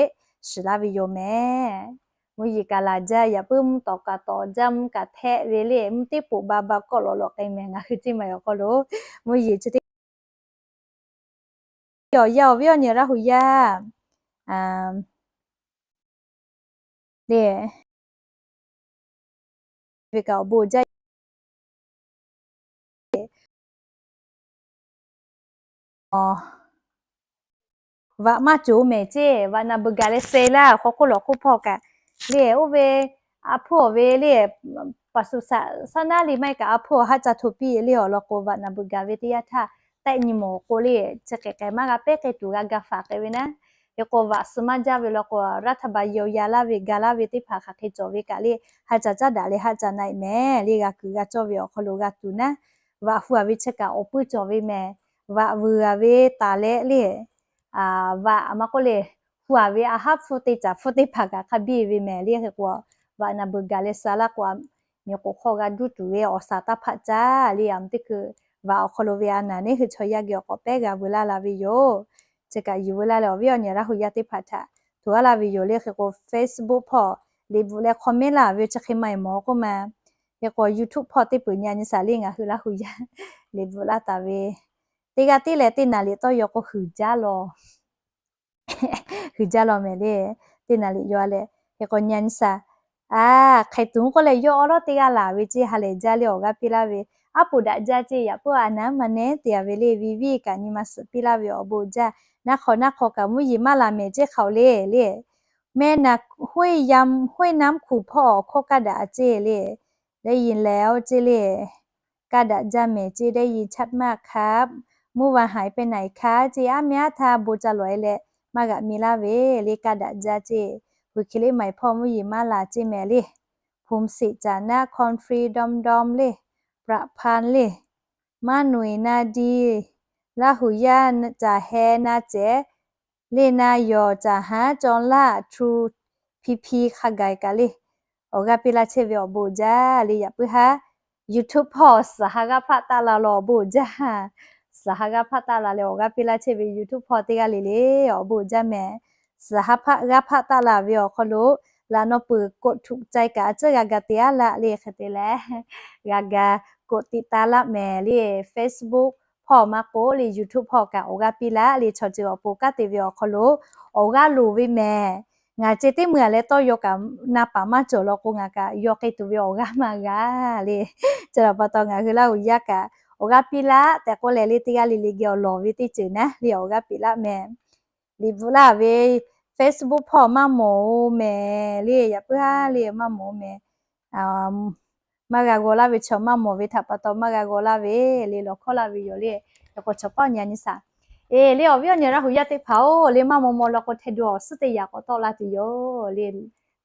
shiˍ laˇ ve yoˬ mehˍ. Mvuhˇ yeˬ kaꞈ laˬ jaˇ yaꞈ puiˉ mvuhˇ tawˍ kaꞈ tawˍ jaˇ mvuhˇ kaꞈ htehˆ ve le mvuhˇ teˇ poꞈ ba ba kawˆ lawꞈ lawꞈ k'ai mehˍ ngaˬ hui teˇ maˬ awˬ hk'aw lo mvuhˇ yeˬ chi teˇ awˬ yaˇ awˬ viˉ awˬ nyi Laˇ hu yaˇ le ve kaꞈ awˬ bon jaˇ. Vaꞈ maˇ cawˬ mehˍ ceˇ vaꞈ naˬ beuˬ gaˬ leh suh laˇ k'awꞈ k'oˆ lawˬ k'oˆ hpawˇ kaꞈ le oˇ ve a hpuˇ awˬ ve le paˍ suˍ saꞈ saˉ naˉ le maˇ heˆ kaꞈ a hpuˇ awˬ haˉ ca hto piˇ le awˬ lawn k'o vaꞈ naˬ beuˬ gaˬ ve teˇ yanˇ htaˇ tehˆ nyi mawˬ k'o le chi hk'e k'ai maˇ g'a pehˉ k'ai tuˬ g'a ga faˍ k'ai ve naˉ. Hk'e k'o vaꞈ suh maˇ jaˇ ve law k'o รัฐบาล เยียวยา laˇ ve ga laˇ ve teˇ hpaˍ hk'aˬ hk'e cawˬ ve kaꞈ le haˉ ca caˉ daꞈ leh haˉ ca na-e mehˍ le g'a kuiˬ g'a cawˇ ve awˬ hk'aw lo g'a tuˬ naˉ. Vaꞈ hu a ve chi kaꞈ awˬ puiˇ cawˬ ve mehˍ. Vaꞈ vuiˬ a ve taˍ leh le vaꞈ a maˇ k'oˆ le hu a ve a haˉ hpfuhˇ teˇ caˬ hpfuhˇ teˇ hpaˍ kaꞈ hk'a biˇ ve mehˍ le. Hk'e k'o vaꞈ naˬ beuˬ gaˬ leh suh laˇ k'o miˬ k'oˍ hk'aw g'a duˇ tuˬ ve awˬ shaˍ taˇ hpaˆ caˇ le a mvuhˇ teˇ hkui vaꞈ awˬ hk'aw lo ve a naˬ neˉ hui chaw yaˇ geh awˬ k'awꞈ pehˉ g'a veu laˇ la ve yoˬ. Chi kaꞈ yuˬ veu laˇ leh awˬ viˉ awˬ nyi Laˇ hu yaˇ teˇ hpaˍ htaꞈ tuˬ a laˇ ve yoˬ le. Hk'e k'o Facebook hpawˇ liꞈ bvuhꞈ leh comment laˇ ve chi hk'e maˇ e mawˬ k'oˆ ma. Hk'e k'o YouTube hpawˇ teˇ peuˬ nyi a nyi shaˍ le ngaˬ hui Laˇ hu yaˇ liꞈ bvuhꞈ laˇ taˍ ve teˇ g'aˇ tiˉ leh teˇ naˍ liꞈ tawˇ yaw k'o huiˍ jaˇ law huiˍ jaˇ law mehˍ le. Teˇ naˍ liꞈ yaw leh hk'e k'o nyi a nyi shaˍ a hk'e tuˬ k'oˆ leh yawˇ awˉ lawˉ teˇ g'aˇ laˬ ve ceˇ ha lehˬ jaˇ le awˬ g'aˇ piˇ laˇ ve aˉ poꞈ daꞈ jaˇ ceˇ. Yaꞈ puiˉ a naˉ ma nehˉ te a ve le, Vivi kaꞈ nyi ma suhˍ piˇ laˇ ve awˬ bon jaˇ. Naˉ hk'aw naˉ hk'aw kaꞈ mvuhˇ yeˬ maˇ laˬ mehˍ ceˇ hk'aoˬ le le. แม่น้ำห้วยยำ ห้วยน้ำขู hpawˇ awˬ hkawˇ kaˇ daꞈ ceˇ le. ได้ยินแล้ว ceˇ le. Kaˇ daꞈ jaˇ mehˍ ceˇ, ได้ยินชัดมากครับ เมื่อวานหายไปไหนคะ ceˇ, aˉ mehˉ aˉ htaˇ bon ca lawˬ e leh maˇ g'aꞈ mi laˇ ve le, kaˇ daꞈ jaˇ ceˇ. Hui hk'e le ใหม่ hpawˇ mvuhˇ yeˬ maˇ laˬ ceˇ mehˍ le. ภูมิศรี จ๋านะ คอนฟรี ดอมดอม le. ประพันธ์ le. มะหนุ่ย นาดี ราหุย่า จ๋าแฮ นาแจ๋ le, นาหย่อ จ๋าฮา จอนล่า ทรู พีพี hk'a gaˬ kaꞈ le, awˬ g'aˇ piˇ laˇ chehˇ ve awˬ bon jaˇ le. Yaꞈ puiˉ haˉ YouTube hpawˇ suhˍ ha g'aˇ hpaˆ taˆ la law awˬ bon jaˇ. Suhˍ ha g'aˇ hpaˆ taˆ la leh awˬ g'aˇ piˇ laˇ chehˇ ve YouTube hpawˇ teˇ g'aˇ le le awˬ bon jaˇ mehˍ. Suhˍ ha g'aˇ hpaˆ taˆ la ve awˬ hk'aw lo laꞈ naw peuˬ กดถูกใจ kaꞈ a cuˉ g'a ga te aˉ laˇ le. Hk'e te leh g'a ga กดติดตาม laˇ mehˍ le. Facebook hpawˇ maˇ k'oˆ le, YouTube hpawˇ kaꞈ awˬ g'aˇ piˇ laˇ le. Chaw ceuˬ awˬ pon kanˉ te ve awˬ hk'aw lo awˬ g'aˇ loˍ ve mehˍ. Ngaˬ ceh teˇ meuˇ a leh tawˇ yaw kaꞈ na paˍ maˇ cawˬ law k'o, ngaˬ kaꞈ yaw k'ai tuˬ ve awˬ g'aˇ maˇ g'a le. Chi htaꞈ pa taw ngaˬ hui Laˇ huˍ yaˇ kaꞈ awˬ g'aˇ piˇ laˇ tehꞈ k'oˆ leh le, teˇ g'aˇ le le geh awˬ lawˬ ve teˇ ceuˬ naˉ le awˬ g'aˇ piˇ laˇ mehˍ. Liꞈ bvuhꞈ laˇ ve Facebook hpawˇ maˇ mawˬ-o mehˍ le. Yaꞈ puiˉ haˉ le maˇ mawˬ-o mehˍ. Maˇ g'a g'aw laˇ ve chaw maˇ mawˬ ve htaꞈ pa taw maˇ g'a g'aw laˇ ve le, lawˬ hkawˇ laˇ ve yoˬ le. Yaꞈ k'o chaw paˇ awˬ nyi a nyi shaˍ e le, awˬ viˉ awˬ nyi Laˇ huˍ yaˇ teˇ hpaˍ-oˬ le, maˇ maw maw law k'o, hteh duˬ awˬ suhˉ teˇ yaꞈ k'awꞈ tawˆ la tuˬ yoˬ le.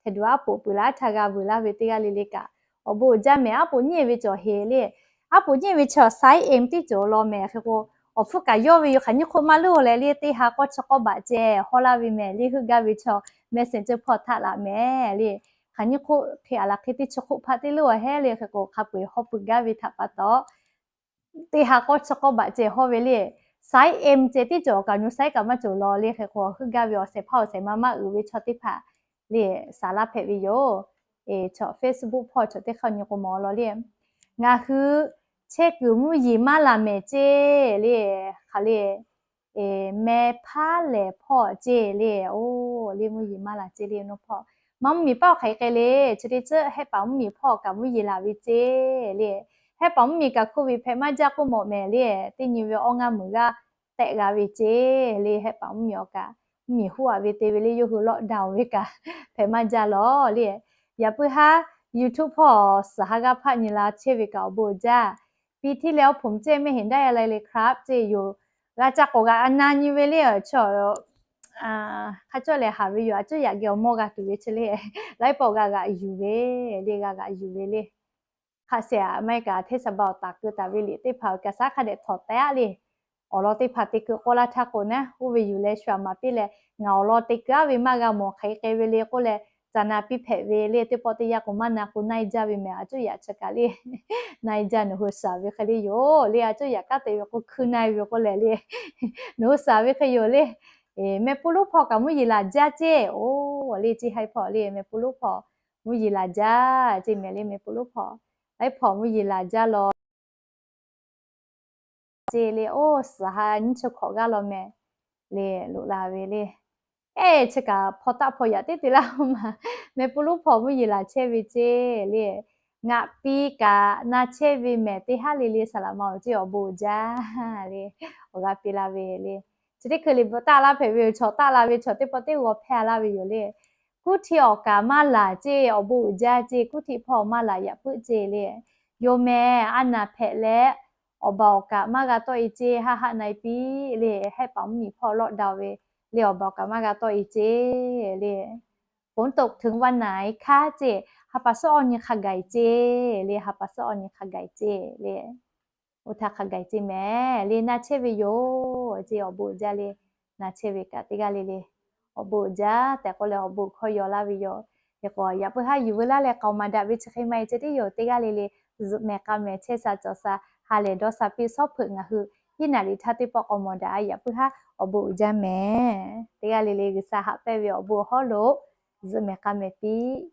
Hteh duˬ aˉ poꞈ peuˬ laˇ htaˇ g'a vuiˬ laˇ ve teˇ g'aˇ le le kaꞈ awˬ bon uiˍ jaˇ mehˍ. Aˉ poꞈ nyiˇ ve cawˬ heˍ le. Aˉ poꞈ nyiˇ ve chaw size M teˇ cawˬ law mehˍ. Hk'e k'o, awˬ hpfuhˇ kaꞈ yawˇ ve yoˬ, hk'aˬ nyiˇ hk'oˆ maˇ luˇ leh le, teˇ ha k'awˇ chi k'awˇ baꞈ ceh haw laˇ ve mehˍ le. Heuˆ gaˇ ve chaw Messenger hpawˇ htaꞈ laꞈ mehˍ le. Hk'aˬ nyiˇ hk'oˆ hk'e a laˬ hk'e teˇ chi hk'oˆ hpaˆ teˇ leuˉ a hehˉ le. Hk'e k'o, hk'a peu-eˬ haw pui gaˇ ve htaꞈ pa taw, teˇ ha k'awˇ chi k'awˇ baꞈ ceh haw ve le. Size M ceh tiˉ cawˬ kaꞈ, nyu size kaꞈ maˇ cawˬ law le. Hk'e k'o, heuˆ gaˇ ve awˬ shehˍ hpaˇ awˬ shehˍ ma maˇ uiˍ ve chaw teˇ hpaˍ le, saˍ laˇ hpehꞈ ve yoˬ. Chaw Facebook hpawˇ chaw teˇ hk'aˇ nyi k'o mawˬ law le. Ngaˬ hui chehˇ kuiˬ mvuhˇ yeˬ maˇ laˬ mehˍ ceˇ le. Hk'aˬ le, meh hpaˉ lehˍ hpawˇ ceˇ le. Oˇ le, mvuhˇ yeˬ maˇ laˬ ceˇ le. Nawˬ hpawˇ maˇ mvuhˇ miˬ paˆ hk'aˬ hk'e le, chi teˇ ceuˬ Hehˆ paˍ mvuhˇ miˬ hpawˇ kaꞈ mvuhˇ yeˬ laˬ ve ceˇ le. Hehˆ paˍ mvuhˇ miˬ kaꞈ โควิด hpehꞈ maˇ jaˇ k'oˆ mawˬ mehˍ le. Teˇ nyi ve awˇ ngaˇ meuˍ g'aˇ tehꞈ g'a ve ceˇ le. Hehˆ paˍ mvuhˇ miˬ awˬ kaꞈ mvuhˇ miˬ huˉ a ve te ve le, yawˇ hui lockdown ve kaꞈ hpehꞈ maˇ jaˇ law le. Yaꞈ puiˉ haˉ YouTube hpawˇ suhˍ ha g'aˇ hpaˆ nyi la chehˇ ve kaꞈ awˬ bon uiˍ jaˇ. ปีที่แล้วผมแจ้งไม่เห็นได้อะไรเลยครับ ceˇ yoˬ. G'a ca k'awꞈ g'a a na nyi ve le. Chaw hk'a cawˇ lehˬ haˍ ve yoˬ. A cuˉ yaꞈ geh awˬ mawˇ g'a tuˬ ve chi le, laiˉ pawˆ g'a g'aꞈ yuˬ ve le, g'a g'aꞈ yuˬ ve le. Hk'aˬ shehˍ a maˇ heˆ kaꞈ เทศบาล taˍ keu taˍ ve liꞈ teˇ hpaˍ kaꞈ shaˉ hk'a dehꞈ htawnˍ teh aˉ le. Awˬ lawn teˇ hpaˍ te keu k'oˆ laˇ htaˇ k'o naˉ, oˇ ve yuˬ leh shu aꞈ maˍ piˇ leh, ngaˬ awˬ lawn te keu aˉ ve maˇ g'a mawˬ hk'aˬ hk'e ve le k'oˆ leh, ca na piˇ hpehꞈ ve le. Teˇ pawˆ teˇ yanˇ k'o maˇ na k'o na-e jaˇ ve mehˍ. A cuˉ yaꞈ chi kaꞈ le, na-e jaˇ, nawˬ hui suhˍ ve hk'e le yoˬ le. A cuˉ yaꞈ kanˉ te ve k'o hkui na-e ve k'oˆ leh le, nawˬ hui suhˍ ve hk'e yoˬ le. Meh puˇ lonˉ hpawˇ kaꞈ mvuhˇ yeˬ laˬ jaˇ ceˇ. Oˇ le, ceˇ haiˉ hpawˇ le, meh puˇ lonˉ hpawˇ mvuhˇ yeˬ laˬ jaˇ ceˇ mehˍ le. Meh puˇ lonˉ hpawˇ, laiˉ hpawˇ mvuhˇ yeˬ laˬ jaˇ law ceˇ le. Oˇ suhˍ ha nyiˇ chi hkawꞈ g'aˇ law mehˍ le, loꞈ la ve le. Eˇ, chi kaꞈ hpaw taˆ hpaw yaꞈ teˉ te laˇ ma. Meh puˇ lonˉ hpawˇ mvuhˇ yeˬ laˬ chehˇ ve ceˇ le. Ngaˬ piˇ kaꞈ na chehˇ ve mehˍ teˇ haˉ le le, saˍ laꞈ ma awˬ ceˇ awˬ bon uiˍ jaˇ le. Awˬ g'aˇ piˇ laˇ ve le. Chi teˇ hkui liꞈ bvuhꞈ taˆ laˇ hpehꞈ ve yoˬ. Chaw taˆ la ve chaw teˇ pawˆ teˇ g'aw hpehˇ laˇ ve yoˬ le. Kuˉ htiˆ awˬ kaˍ maˇ laˬ ceˇ, awˬ bon uiˍ jaˇ ceˇ. Kuˉ htiˆ hpawˇ maˇ laˬ yaꞈ puiˉ ceˇ le. Yawˇ meh a naˍ hpehꞈ leh, awˬ baˬ awˬ kaˍ maˇ g'a tawˆ e ceˇ. Haˆ haˆ na-e piˇ le. Hehˆ paˍ mvuhˇ miˬ hpawˇ lockdown ve le, awˬ baˬ awˬ kaˍ maˇ g'a tawˆ e ceˇ le. ฝนตกถึงวันไหนคะ ceˇ, ha pa suhˉ awˬ nyi hk'a gaˬ e ceˇ le. Ha pa suhˉ awˬ nyi hk'a gaˬ e ceˇ le. Oˇ htaˇ hk'a gaˬ e ceˇ mehˍ le, na chehˇ ve yoˬ ceˇ. Awˬ bon uiˍ jaˇ le, na chehˇ ve kaꞈ teˇ g'aˇ le le awˬ bon uiˍ jaˇ tehꞈ k'oˆ leh awˬ bon hkawˇ yaw laˇ ve yoˬ. Hk'e k'o, yaꞈ puiˉ haˉ yuˬ veu laˇ leh k'aoˍ maˍ daꞈ ve chi hk'e maˇ e ceˇ teˇ yoˬ. Teˇ g'aˇ le le zuhꞈ mehˍ k'a mehˍ chehˇ sha cawˬ sha, ha lehˬ dawˇ sha piˇ. Shawˉ hpeuꞈ ngaˬ hui hiˉ naˍ riˍ htaˇ teˇ pawˆ k'aoˍ mawˬ daꞈ. Yaꞈ puiˉ haˉ awˬ bon uiˍ jaˇ mehˍ. Teˇ g'aˇ le le G'uiˬsha haꞈ pehnˇ ve awˬ bon hawˉ lo zuhꞈ mehˍ k'a mehˍ piˇ.